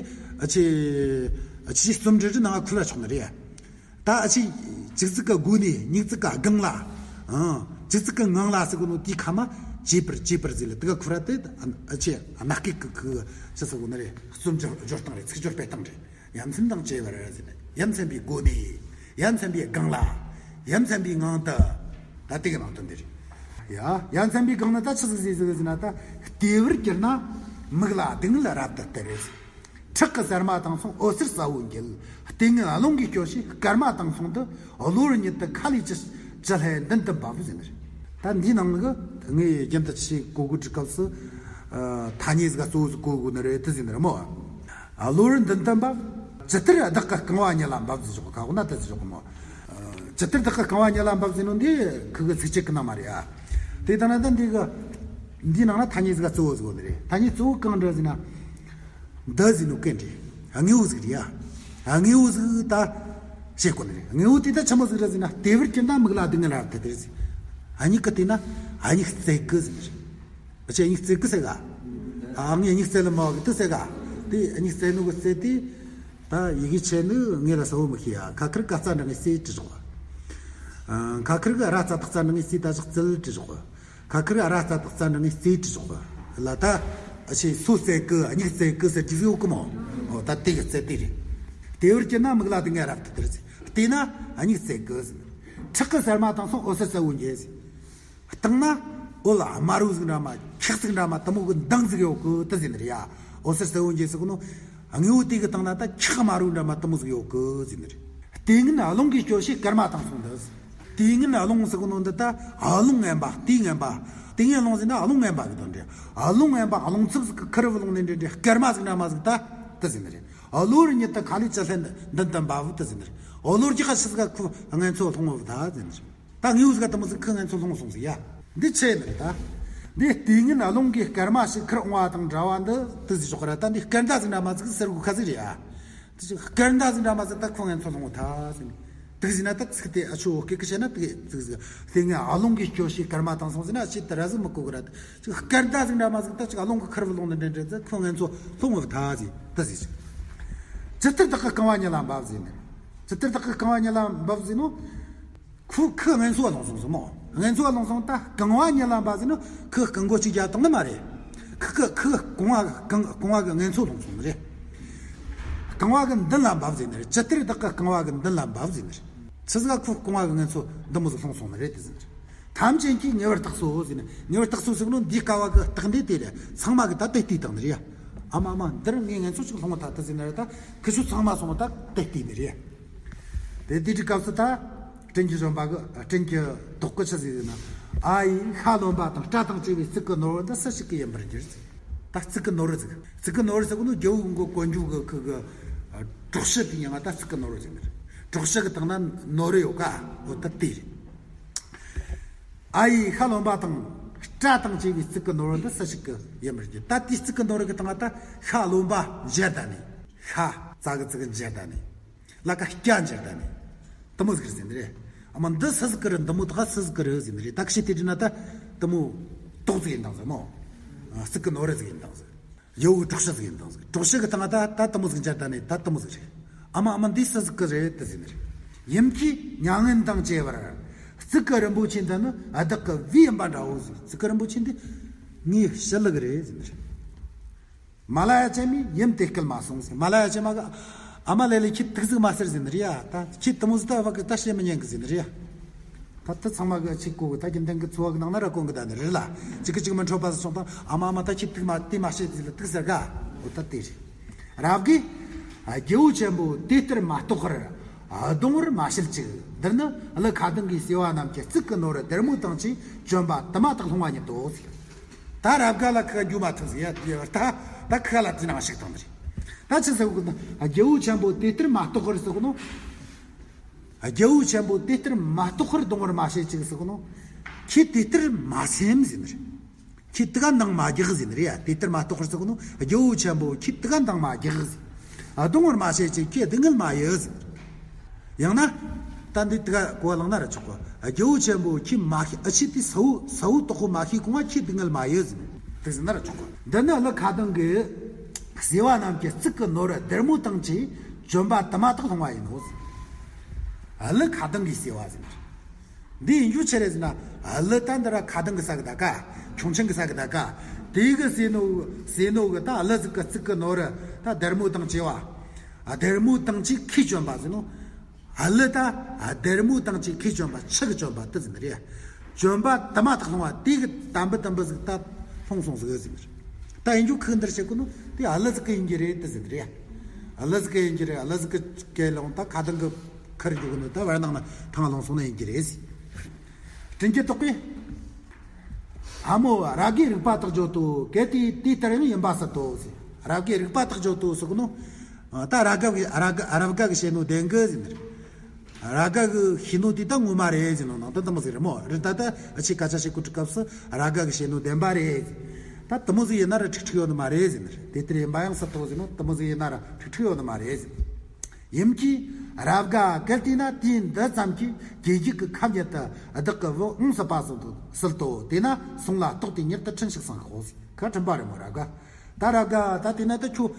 ཆེ། ཆེ་རྩོམ་འབྲི་རི་ནང་ཁུལ་ལ་ཆོག་ནི་རེད་ཡ། ད་ཨ་ཆི་ཅིག་ཙིག་གི་སྒོ་ནས་ཉིག་ཙིག་གི་སྒང་ལ། ཨང་། ཅིག་ཙིག་གི་ངང་ལ་ཟེར་གོ་ནོ་དེའི་ཁ་མ་བྱེད་པར་བྱེད་པར་ཟེར་ལ་དེ་ག་ཁུ་ར་དེ་ཨ་ཆི་ཨ་མ་སྐད་གི་ཁུ་ཆི་ཟེར་གོ་ནི་རེད། རྩོམ་སྦྱོར་སྦྱོར་སྟངས་རེད། ཚིག་སྦྱོར་སྤེལ་སྟངས་རེད། ཡ་མཚན་དང་བཅས་པར་ཟེར་ནས། ཡ་མཚན་པའི་སྒོ་ནས། ཡ་མཚན་པའི་སྒང་ལ། ཡ་མཚན་པའི་ངང་དུ། ད་དེ་གི་ནང་དོན་འདི་རེད། ཡ། ཡ་མཚན་པའི་སྒང་ནི་ད་ཆི་ཟིག་ཟིག་ཟིག་ཟེར་ན། ད་ལྟེ་བར་གྱུར་ན་མིག་ལ་སྡུག་བསྔལ་རབ་ཏུ་སྟེར། ཁྲག་གི་ཟེར་མ་དང་མཚུངས་འོད་ཟེར་གསལ་བོ་འགྱེད། ལྟས་ངན་རླུང་གིས་སྐྱོ་ཞེས་སྐར་མ་དང་མཚུངས་ཏེ། གློ་བུར་ཉིད་དུ་མཁའ་ལས་ཅི་ཅི་སླད་མདུན་དུ་འབབ་ཟེར་ནི་རེད། ད་འདིའི་ནང་གི་ངས་རྒྱུན་དུ་ཆི་གོ་དགོས་དུས་སྐབས་སུ། ཨ། ཐ་སྙད་ཟིག་གཙོ་བོ་ཟིག་གོ་དགོས་ནི་རེད་དེ་ཟེར་ནི་རེད་མོ། ཨ། གློ་བུར་མདུན་དུ་འབབ། ཇི་ལྟར་བདག་གི་རྐང་བ་ཉིད་ལ་འབབ་ཟེར་ཆོག་ག་གོ་ན་དེ་ཟེར་ཆོག་གི་མོ། ཨ། ཇི་ལྟར་བདག་གི་རྐང་བ་ཉིད་ལ་འབབ་ཟེར་ནོ་འདི་ཁུ་གི་ཚིགས་བཅད་གི་ནང་མ་རེད་ཨ། དེ་ལྟ་ན་ད་འདི་གི་འདིའི་ནང་ན་ཐ་སྙད་ཟིག་གཙོ་བོ་ཟིག་ཡོད་ནི་རེད། ཐ་སྙད་གཙོ་བོ་གང་འདྲ་ཟེར་ན། འདི་ཟེར་ནོ་སྐད་འདི་དངོས་པོ་ཟིག་རེད་ཡ། དངོས་པོ་ཟིག་ད་བཤད་དགོས་ནི་རེད། དངོས་པོ་དེ་ད་ཆི་མོ་ཟིག་རེད་ཟེར་ན། ལྟེ་བར་གྱུར་ན་མིག་ལ་སྡུག་བསྔལ་རབ་ཏུ་སྟེར་ཟེར། ཨ་མྱེས་ཀྱིས་བལྟས་ན་ཨ་མྱེས་བརྩེ་གི་ཟེར་ནི་རེད། ཨ་ཆི་ཨ་མྱེས་བརྩེ་གི་ཟེར་ག་ཨ་ངས་ཨ་མྱེས་བརྩེ་ལེ་མོ་གི་དེ་ཟེར་ག་དེ་ཨ་མྱེས་བརྩེ་ནོ་གི་བརྩེ་དེ། ད་ཡི་གེ་ཆེ་ནི་ངས་ལ་གསལ་བོ་མི་ཤེས་ཡ། ཁ་ཁེར་ག་ཙ་འདྲ་ངས་བརྩེ་དྲི་ཞོག་ཨ། ཁ་ཁེར་གི་ར་ཙ་བཏགས་ཙ་འདྲ་ངས་བརྩེ་ད་ཞག་བརྩེ་དྲི་ཞོག་ཁ་ཁེར་ཨ་ར་ཙ་བཏགས་ཙ་འདྲ་ངས་བརྩེ་དྲི་ཞོག་ལ་ད། ཨ་ཆི་སོ་བརྩེ་གི་ཨ་མྱེས་བརྩེ་གི་ཟེར་རྒྱུ་ཡོད་གི་མོ། འོ་ད་དེ་གི་བརྩེ་དེ་རེད། ལྟེ་བར་གྱུར་ན་མིག་ལ་སྡུག་བསྔལ་རབ་ཏུ་སྟེར་ཟེར། བལྟས་ན་ཨ་མྱེས་བརྩེ་གི་ཟེར། ཁྲག་གི་ཟེར་མ་དང་མཚུངས་འོད་ཟེར་གསལ་བོ་འགྱེད་ཟེར། བཏང་ན་འོད་དམར་བོ་ཟིག་འདྲ་མ་འཁྱག་ཟིག་འདྲ་མ་དེ་མོ་གི་མདངས་ཟིག་ཡོད་གི་དེ་ཟེར་ནི་རེད་ཡ། འོད་ཟེར་གསལ་བོ་འགྱེད་ཟེར་གོ་ནོ། དངོས་པོ་དེ་གི་སྟེང་ན་ད་འཁྱག་དམར་བོ་འདྲ་མ་དེ་མོ་ཟིག་ཡོད་གི་ཟེར་ནི་རེད། ལྟས་ངན་རླུང་གིས་སྐྱོ་ཞེས་སྐར་མ་དང་མཚུངས་འདི། ལྟས་ངན་རླུང་ཟེར་གོ་ནོ་འདི་ད་རླུང་ངན་པ་ལྟས་ངན་པ། ལྟས་ངན་རླུང་ཟེར་ན་རླུང་ངན་པ་གི་དོན་རེད། རླུང་ངན་པ་རླུང་འཚུབ་ཟིག་གི་ཁུར་བུ་ལོང་ནས་འདྲེ་འདྲེ་སྐར་མ་ཟིག་འདྲ་མ་ཟིག་ད་དེ་ཟེར་ནི་རེད། གློ་བུར་ཉིད་དུ་མཁའ་ལས་ཅི་སླད་མདུན་དུ་འབབ་དེ་ཟེར་ནི་རེད། གློ་བུར་གྱི་ཁ་ཆི་ཟིག་ག་ཁུ་ངན་ཚོ་ལྷུང་བ་ད་ཟེར་ནི་རེད། ད་དངོས་པོ་ཟིག་ག་དེ་མོ་ཟིག་ཁུ་ངན་ཚོ་ལྷུང་སོང་ཟིག་ཡ། འདི་ཆི་ནི་རེད་ད། འདི་ལྟས་ངན་རླུང་གིས་སྐར་མ་ཞིག་ཁུར་འོང་བ་དང་འདྲ་བ་འདི་དེ་ཟེར་ཆོག་གི་ར། ད་འདི་སྐར་མདའ་ཟིག་འདྲ་མ་ཟིག་ཟེར་གོ་ཁ་ཟིག་རེད་ཡ། དེ་ཆི་སྐར་མདའ་ཟིག་འདྲ་མ་ཟིག་ད་ཁུ་ངན་ཚོ་ལྷུང་བ་ད་ཟེར་ནི། དེ་ཟེར་ན་ད་ཚིག་དེ་ཨ་ཆོ་སྐད་ཀི་བཤད་ན་དེ་ཚིག་ཟིག་ལྟས་ངན་རླུང་གིས་སྐྱོ་ཞེས་སྐར་མ་དང་མཚུངས་ཟེར་ན་ཨ་ཆི་དེ་ར་ཟིག་མི་གོ་གི་ར། ད་ཅིག་སྐར་མདའ་ཟིག་འདྲ་མ་ཟིག་ད་ཅིག་རླུང་གི་ཁུར་བུ་ལོང་ནི་འདྲེ་འདྲེ་ད་ཁུ་ངན་ཚོ་ལྷུང་བ་ད་ཟེར་དེ་ཟེར་ཅིག་ཇི་ལྟར་བདག་གི་རྐང་བ་ཉིད་ལ་འབབ་ཟེར་ནི། ཇི་ལྟར་བདག་གི་རྐང་བ་ཉིད་ལ་འབབ་ཟེར་ནོ། ཁུ་ཁུ་ངན་ཚོ་ལྷུང་སོང་ཟེར་མོ། ངན་ཚོ་ལྷུང་སོང་ད་རྐང་བ་ཉིད་ལ་འབབ་ཟེར་ནོ། ཁུ་རྐང་མགོ་གཅིག་རྒྱབ་བཏང་ནི་མ་རེད། ཁུ་ཁུ་ཁུ་རྐང་བ་རྐང་རྐང་བ་གི་ངན་ཚོ་ལྷུང་སོང་ནི་རེད། རྐང་བ་གི་མདུན་ལ་འབབ་ཟེར་ནི་རེད། ཇི་ལྟར་བདག་གི་རྐང་བ་གི་མདུན་ལ་འབབ་ཟེར་ནི་རེད། ཆི་ཟིག་ག་ཁུ་རྐང་བ་གི་ངན་ཚོ་འདི་མོ་ཟིག་ལྷུང་སོང་ནི་རེད་དེ་ཟེར་ནི་རེད། ཐམས་ཅད་ཀྱིས་ཉེ་བར་བརྟགས་སོ་ཟེར་ནི། ཉེ་བར་བརྟགས་སོ་ཟེར་ནོ་འདིའི་སྐབས་བ་གི་རྟགས་འདི་དེ་རེད། ཚང་མ་གི་ད་དེ་བལྟས་བཏང་ནི་རེད་ཡ། ཨ་མ་ཨ་མ་འདིར་ངའི་ངན་ཚོ་ཅིག་ལྷུང་བ་ད་དེ་ཟེར་ནི་རེད། ད་ཁུ་ཆོ་ཚང་མ་སོང་བ་ད་དེ་བལྟས་ནི་རེད་ཡ། དེ་དེ་དུས་སྐབས་སུ་ད་སྤྲིན་གྱི་བཞོན་པ་གི་སྤྲིན་གྱི་དོག་གི་ཆི་ཟིག་ཟེར་ན། ཨ་ཡེ་ཤ་རློན་པ་དང་སྐྲ་དང་བཅས་པའི་གཙུག་གི་ནོར་བུ་འདི་སུ་ཞིག་གི་ཡིན་པར་འགྱུར་ཟེར། ད་གཙུག་གི་ནོར་བུ་ཟིག་གཙུག་གི་ནོར་བུ་ཟེར་གོ་ནོ་རྒྱལ་པོ་མགོ་གོན་རྒྱུ་གི་ཁུ་གི་གྲོགས་ཤི་དེ་ཡང་ང་ད་གཙུག་གི་ནོར་བུ་ཟེར་ནི་རེད། གྲོགས་ཤི་གི་སྟེང་ན་ནོར་བུ་ཡོད་ག་འོ་ད་དེ་རེད། ཨ་ཡེ་ཤ་རློན་པ་དང་སྐྲ་དང་བཅས་པའི་གཙུག་གི་ནོར་བུ་འདི་སུ་ཞིག་གི་ཡིན་པར་འགྱུར། ད་དེའི་གཙུག་གི་ནོར་བུ་གི་སྟེང་ང་ད་ཤ་རློན་པ་འཇལ་ད་ནི། ཤ་ཙ་གི་ཙི་གི་འཇལ་ད་ནི། ལ་ཀ་སྐྱ་འཇལ་ད་ནི། དེ་མོ་ཟིག་རེད་ཟེར་ནི་རེད། ཨ་མ་འདི་སུ་ཟིག་གི་རེད། འདི་མོ་ད་སུ་ཟིག་གི་རེད་ཟེར་ནི་རེད། ད་ཁྱེད་དེ་དྲིས་ན་ད་དེ་མོ་དོག་ཟིག་ཡིན་དང་ཟེར་མོ། གཙུག་གི་ནོར་བུ་ཟིག་ཡིན་དང་ཟེར། ཡོ་གི་གྲོགས་ཤི་ཟིག་ཡིན་དང་ཟེར། གྲོགས་ཤི་གི་སྟེང་ང་ད་ད་དེ་མོ་ཟིག་འཇལ་ད་ནི་ད་དེ་མོ་ཟིག་རེད། ཨ་མ་ཨ་མ་འདི་སུ་ཟིག་གི་རེད་དེ་ཟེར་ནི་རེད། ཡུམ་གྱིས་མྱ་ངན་དང་བཅས་པར། གཙུག་གི་རིན་པོ་ཆེ་འདི་ནི་བདག་གི་བུ་ཡིན་པ་འདྲའོ་ཟེར། གཙུག་གི་རིན་པོ་ཆེ་འདི་ངའི་ཞི་ལུ་གི་རེད་ཟེར་ནི་རེད། མ་ལ་ཡ་ཅན་མས་ཡུམ་དེ་སྐད་མ་གསུངས་ཟེར། མ་ལ་ཡ་ཅན་མ་གི་ཨ་མ་ལེ་ལེ་ཁྱེད་དེ་ཟིག་མ་ཟེར་ཟེར་ནི་རེད་ཡ། ད་ཁྱེད་དེ་མོ་ཟིག་ད་བ་གི་ད་བཤད་མི་ཉན་གི་ཟེར་ནི་རེད་ཡ། ད་ད་ཚང་མ་གི་ཅིག་གོ་གི་ད་རྒྱུན་ལྡན་གི་འཚོ་བ་གི་ནང་ན་ར་གོན་གི་ད་ནི་རེད་ལ། ཅིག་གི་ཅིག་མི་འཕྲོད་པ་ཟིག་བྱུང་དང་ཨ་མ་ཨ་མ་ད་ཁྱེད་དེ་མ་དེ་མ་བཤད་ཟིག་ལ་དེ་ཟེར་ག་འོ་ད་དེ་རེད། རབ་དགེ། རྒྱལ་པོ་ཆེན་པོ་དེ་ལྟར་མ་རྟོགས་པར་གདུང་བར་མ་བྱེད་ཅིག་འདིར་ནི་ཀླུ་ཁ་སྡང་གིས་བྱེ་བ་རྣམས་ཀྱི་གཙུག་གི་ནོར་བུ་སྡེར་མོ་དང་བཅས་བྱོན་པ་དུ་མ་དག་ལྷུང་བ་ཉིད་དོ། ད་རབ་དགའ་ལ་ཁ་འགྱུ་མ་ཐུབ་ཟིག་ཡ། དེ་ད་ད་ཁ་ལ་དེ་ནང་ཞིག་བཏང་ནི་རེད། ད་ཆི་ཟེར་གོ་ན་རྒྱལ་པོ་ཆེན་པོ་དེ་ལྟར་མ་རྟོགས་པར་ཟེར་གོ་ནོ། རྒྱལ་པོ་ཆེན་པོ་དེ་ལྟར་མ་རྟོགས་པར་གདུང་བར་མ་བྱེད་ཅིག་ཟེར་གོ་ནོ། ཁྱེད་དེ་ལྟར་མ་སེམས་ཟེར་ནི་རེད། ཁྱེད་དེ་ག་འདང་མ་རྒྱག་ཟེར་ནི་རེད་ཡ། དེ་ལྟར་མ་རྟོགས་པར་ཟེར་གོ་ནོ། རྒྱལ་པོ་ཆེན་པོ་ཁྱེད་དེ་ག་འདང་མ་རྒྱག་ཟེར། གདུང་བར་མ་བྱེད་ཅིག་ཁྱེད་སྡུག་བསྔལ་མ་ཡོད་ཟེར། ཡང་ན། ད་འདི་དེ་ག་གོ་བ་བླངས་ན་ར་ཆོག་གོ། རྒྱལ་པོ་ཆེན་པོ་ཁྱེད་མ་ཤེས། ཨ་ཆི་དེ་ས་བོ་ས་བོ་དོག་པོ་མ་ཤེས་གོང་ང་ཁྱེད་སྡུག་བསྔལ་མ་ཡོད་ཟེར། དེ་ཟེར་ན་ར་ཆོག་གོ། འདི་ནི་ཀླུ་ཁ་སྡང་གིས་བྱེ་བ་རྣམས་ཀྱི་གཙུག་གི་ནོར་བུ་སྡེར་མོ་དང་བཅས་བྱོན་པ་དུ་མ་དག་ལྷུང་བ་ཡིན་ནོ་ཟེར། ཀླུ་ཁ་གདང་གིས་ཟོས་པ་ཟེར། འདི་ཡིན་རྒྱུ་ཆི་རེད་ཟེར་ན། ཀླུ་ད་འདི་ར་ཁ་གདང་གིས་ཟ་གི་ད་ག་ཁྱུང་ཆེན་གིས་ཟ་གི་ད་ག་དེ་གིས་ཟོས་ནོ་ཟོས་ནོ་གི་ད་ཀླུ་ཟིག་གི་རྩིག་གི་ནོར་ར་ད་སྡེར་མོ་དང་བཅས་པ། སྡེར་མོ་དང་བཅས་ཁོས་བཅོམ་པ་ཟེར་ནོ། ཀླུ་ད་སྡེར་མོ་དང་བཅས་ཁོས་བཅོམ་པ་ཆུ་གིས་བཅོམ་པ་དེ་ཟེར་ནི་རེད། བཅོམ་པ་དུ་མ་ཐག་ལྷུང་བ་དེ་གི་དམ་བུ་དམ་བུ་ཟིག་ད་ལྷུང་སོང་ཟིག་ཟེར་ནི་རེད། ད་ཡིན་རྒྱུ་ཁོས་འདིར་བཤད་གོ་ནོ་དེ་ཀླུ་ཟིག་གི་ཡིན་གྱི་རེད་དེ་ཟེར་ནི་རེད། ཀླུ་ཟིག་གི་ཡིན་གྱི་རེད། ཀླུ་ཟིག་གི་སྐེ་ལོང་ད་ཁ་གདང་གི་ཁུར་འཇུག་གི་ནོ་ད་བར་སྣང་ན་ཐང་ལྷུང་སོང་ན་ཡིན་གྱི་རེད་ཟེར། དྲིན་གྱི་ཏོག་གིས། ལྷ་མོ་རབ་དགའི་རིག་པ་དག་བརྗོད་དོ། གལ་ཏེ་དེ་ལྟར་ཡང་ཡིན་པ་སྲིད་དོ་ཟེར། རབ་དགའི་རིག་པ་དག་བརྗོད་དོ་ཟེར་གོ་ནོ། ད་རབ་དགའ་གི་རབ་དགའ་རབ་དགའ་གིས་བཤད་ནོ་བདེན་གི་ཟེར་ནི་རེད། རབ་དགའ་གིས་ཤེས་ནོ་དེ་ད་ངོ་མ་རེད་ཟེར་ནོ་ནང་དོན་དེ་མོ་ཟིག་རེད་མོ། རེད་ད་ད་ཨ་ཆེ་སྐད་ཆ་བཤད་གོ་དུས་སྐབས་སུ་རབ་དགའ་གིས་བཤད་ནོ་བདེན་པ་རེད། ད་དེ་མོ་ཟིག་ཡིན་ན་ར་ཁྲིག་ཁྲིག་ཡོད་ནི་མ་རེད་ཟེར་ནི་རེད། དེ་ལྟར་ཡིན་པ་ཡང་སྲིད་དོ་ཟེར་ནོ་དེ་མོ་ཟིག་ཡིན་ན་ར་ཁྲིག་ཁྲིག་ཡོད་ནི་མ་རེད་ཟེར། ཡིན་གྱི། རབ་དགའ་གལ་ཏེ་ན་དུས་འདི་ཙམ་གྱིས་དགེ་རྒྱུད་ཀྱི་ཁབ་ཉིད་དུ་བདག་གི་བུ་འོངས་སྲིད་པ་སྲིད་དོ། དེས་ན་གསུང་ལ་རྟོགས་ཏེ་མྱུར་དུ་ཕྲིན་ཞིག་གསང་ཤོག་ཟེར། ཁ་ཁྲིམས་པ་རེད་མོ་རབ་དགའ། ད་རབ་དགའ་ད་དེ་ན་ད་ཁྱོད་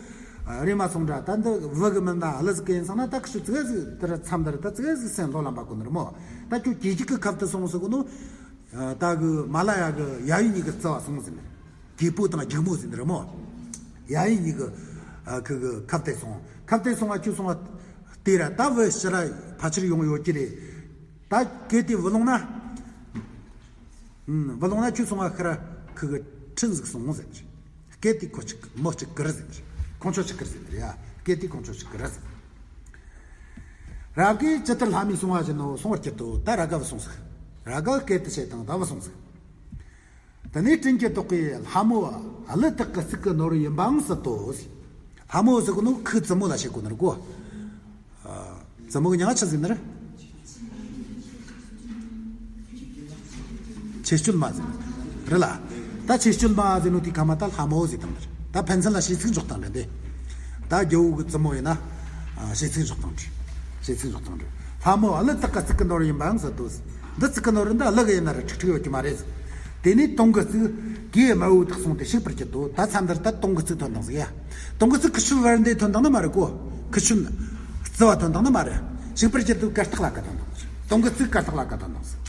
རེམ་མ་སོང་འདྲ། ད་འདི་བུ་གི་མིན་ན་ཀླུ་ཟིག་གི་ཡིན་སོང་ན་ད་ཁྱོད་ཙི་གེ་ཟིག་དེར་མཚམས་འདིར་ད་ཙི་གེ་ཟིག་སེམས་ལྷོད་ལ་འབབ་གོ་ནི་རེད་མོ། ད་ཁྱོད་དགེ་རྒྱུད་ཀྱི་ཁབ་ཏུ་སོང་ཟེར་གོ་ནོ། ད་གི་མ་ལ་ཡ་གི་ཡབ་ཡུམ་གཉིས་ཀྱི་བརྩེ་བ་སོང་ཟེར་ནས། རྒྱལ་པོ་དང་རྒྱལ་མོ་ཟེར་ནི་རེད་མོ། ཡབ་ཡུམ་གཉིས་ཀྱི་ཨ་ཁུ་གི་ཁབ་ཏུ་སོང་། ཁབ་ཏུ་སོང་བ་ཁྱོད་སོང་བ་དེ་ར་ད་བུ་ཕྱི་ར་ཕལ་ཆེར་ཡོང་ཡོད་ཀྱི་རེད། ད་གལ་ཏེ་བུ་ལོང་ན། ཨུམ། བུ་ལོང་ན་ཁྱོད་སོང་བ་ཁུ་ར་ཁུ་གི་ཁྲིན་ཟིག་སོང་ཟེར་ནི་རེད། གལ་ཏེ་ཁོ་གཅིག་མོ་གཅིག་གི་རེད་ཟེར་ནི་རེད། ཁོང་ཆོ་གཅིག་གི་རེད་ཟེར་ནི་རེད་ཡ། གལ་ཏེ་ཁོང་ཆོ་གཅིག་གི་རེད་ཟེར། རབ་དགའི་ཇི་ལྟར་ལྷ་མོས་གསུང་བ་བཞིན་ནོ། གསུང་བར་གྱུར་ཏོ། ད་རབ་དགའ་བུད་སོང་ཟིག་རབ་དགའ་སྐད་དུ་བྱས་དང་ད་བུད་སོང་ཟིག་དེ་ནས་དྲིན་གྱི་ཏོག་གིས་ལྷ་མོ་ཀླུ་དག་གི་རྩིག་གི་ནོར་ཡིན་པའང་སྲིད་དོ་ཟེར། ལྷ་མོ་ཟེར་གོ་ནོ་ཁོའི་བཙུན་མོ་ལ་བཤད་གོ་ནི་རེད་གོ། ཨ། བཙུན་མོ་གི་མྱིང་ང་ཆི་ཟེར་ནི་རེད། ཆོས་སྤྱོད་མ་ཟེར་ནི་རེད་ལ། ད་ཆོས་སྤྱོད་མ་ཟེར་ནོ་དེའི་ཁ་མ་ད་ལྷ་མོ་ཟེར་དང་ནི་རེད། ད་ཕན་ཚུན་ལ་ཞེ་ཚིག་འཇོག་སྟངས་རེད་དེ། ད་རྒྱལ་བོ་གི་བཙུན་མོ་ཡིན་ན། ཨ། ཞེ་ཚིག་འཇོག་སྟངས་རེད། ཞེ་ཚིག་འཇོག་སྟངས་རེད། ལྷ་མོ་ཀླུ་དག་གི་རྩིག་གི་ནོར་ཡིན་པའང་སྲིད་དོ་ཟེར། འདི་རྩིག་གི་ནོར་འདི་ཀླུ་གི་ཡིན་ན་ར་ཁྲིག་ཁྲིག་ཡོད་ཀྱི་མ་རེད་ཟེར། དེ་ནས་དུང་གི་རྩིག་གིས་དམར་པོ་དག་སོང་སྟེ་ཞིག་པར་གྱུར་ཏོ། ད་མཚམས་འདིར་ད་དུང་གི་རྩིག་ཐོན་དང་ཟིག་ཡ། དུང་གི་རྩིག་ཁུ་ཆུ་བར་འདི་ཐོན་དང་ནི་མ་རེད་གོ། ཁུ་ཆུ་རྩི་བ་ཐོན་དང་ནི་མ་རེད། ཞིག་པར་གྱུར་ཏོ། གར་སྟེགས་ལ་ཀ་ཐོན་དང་ཟིག་དུང་གི་རྩིག་གར་སྟེགས་ལ་ཀ་ཐོན་དང་ཟིག་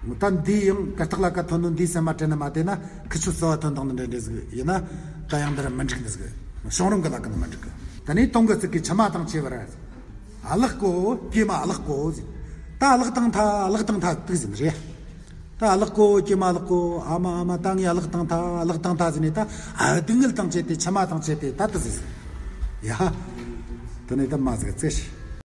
ད་འདི་ཡང་གར་སྟེགས་ལ་ཀ་ཐོན་ནོ་འདིའི་སེམས་མ་དྲན་ནི་མ་བལྟས་ན་ཁུ་ཆུ་རྩི་བ་ཐོན་དང་ནི་འདྲ་འདྲ་ཟིག་ཡིན་ན། ད་ཡང་འདིར་མི་འགྲིག་ནི་ཟིག་བྱུང་རིམ་གི་ལ་ཀ་ནི་མི་འགྲིག་གི། དེ་ནས་དུང་གི་རྩིག་གིས་མཆི་མ་དང་བཅས་པར། ཀླུ་ཀོ་ཀྱེ་མ་ཀླུ་ཀོ་ཟེར། ད་ཀླུ་དང་ཐ་ཀླུ་དང་ཐ་དུག་ཟེར་ནི་རེད། ད་ཀླུ་ཀོ་ཀྱེ་མ་ཀླུ་ཀོ། ཨ་མ་ཨ་མ་ད་ངས་ཀླུ་དང་ཐ་ཀླུ་དང་ཐ་ཟེར་ནས་ད་ཨ་སྡུག་བསྔལ་དང་བཅས་ཏེ་མཆི་མ་དང་བཅས་ཏེ་ད་དུ་ཟེར་ཟེར། ཡ། དེ་ནས་ད་མ་ཟིག་ཙེ་ཤི།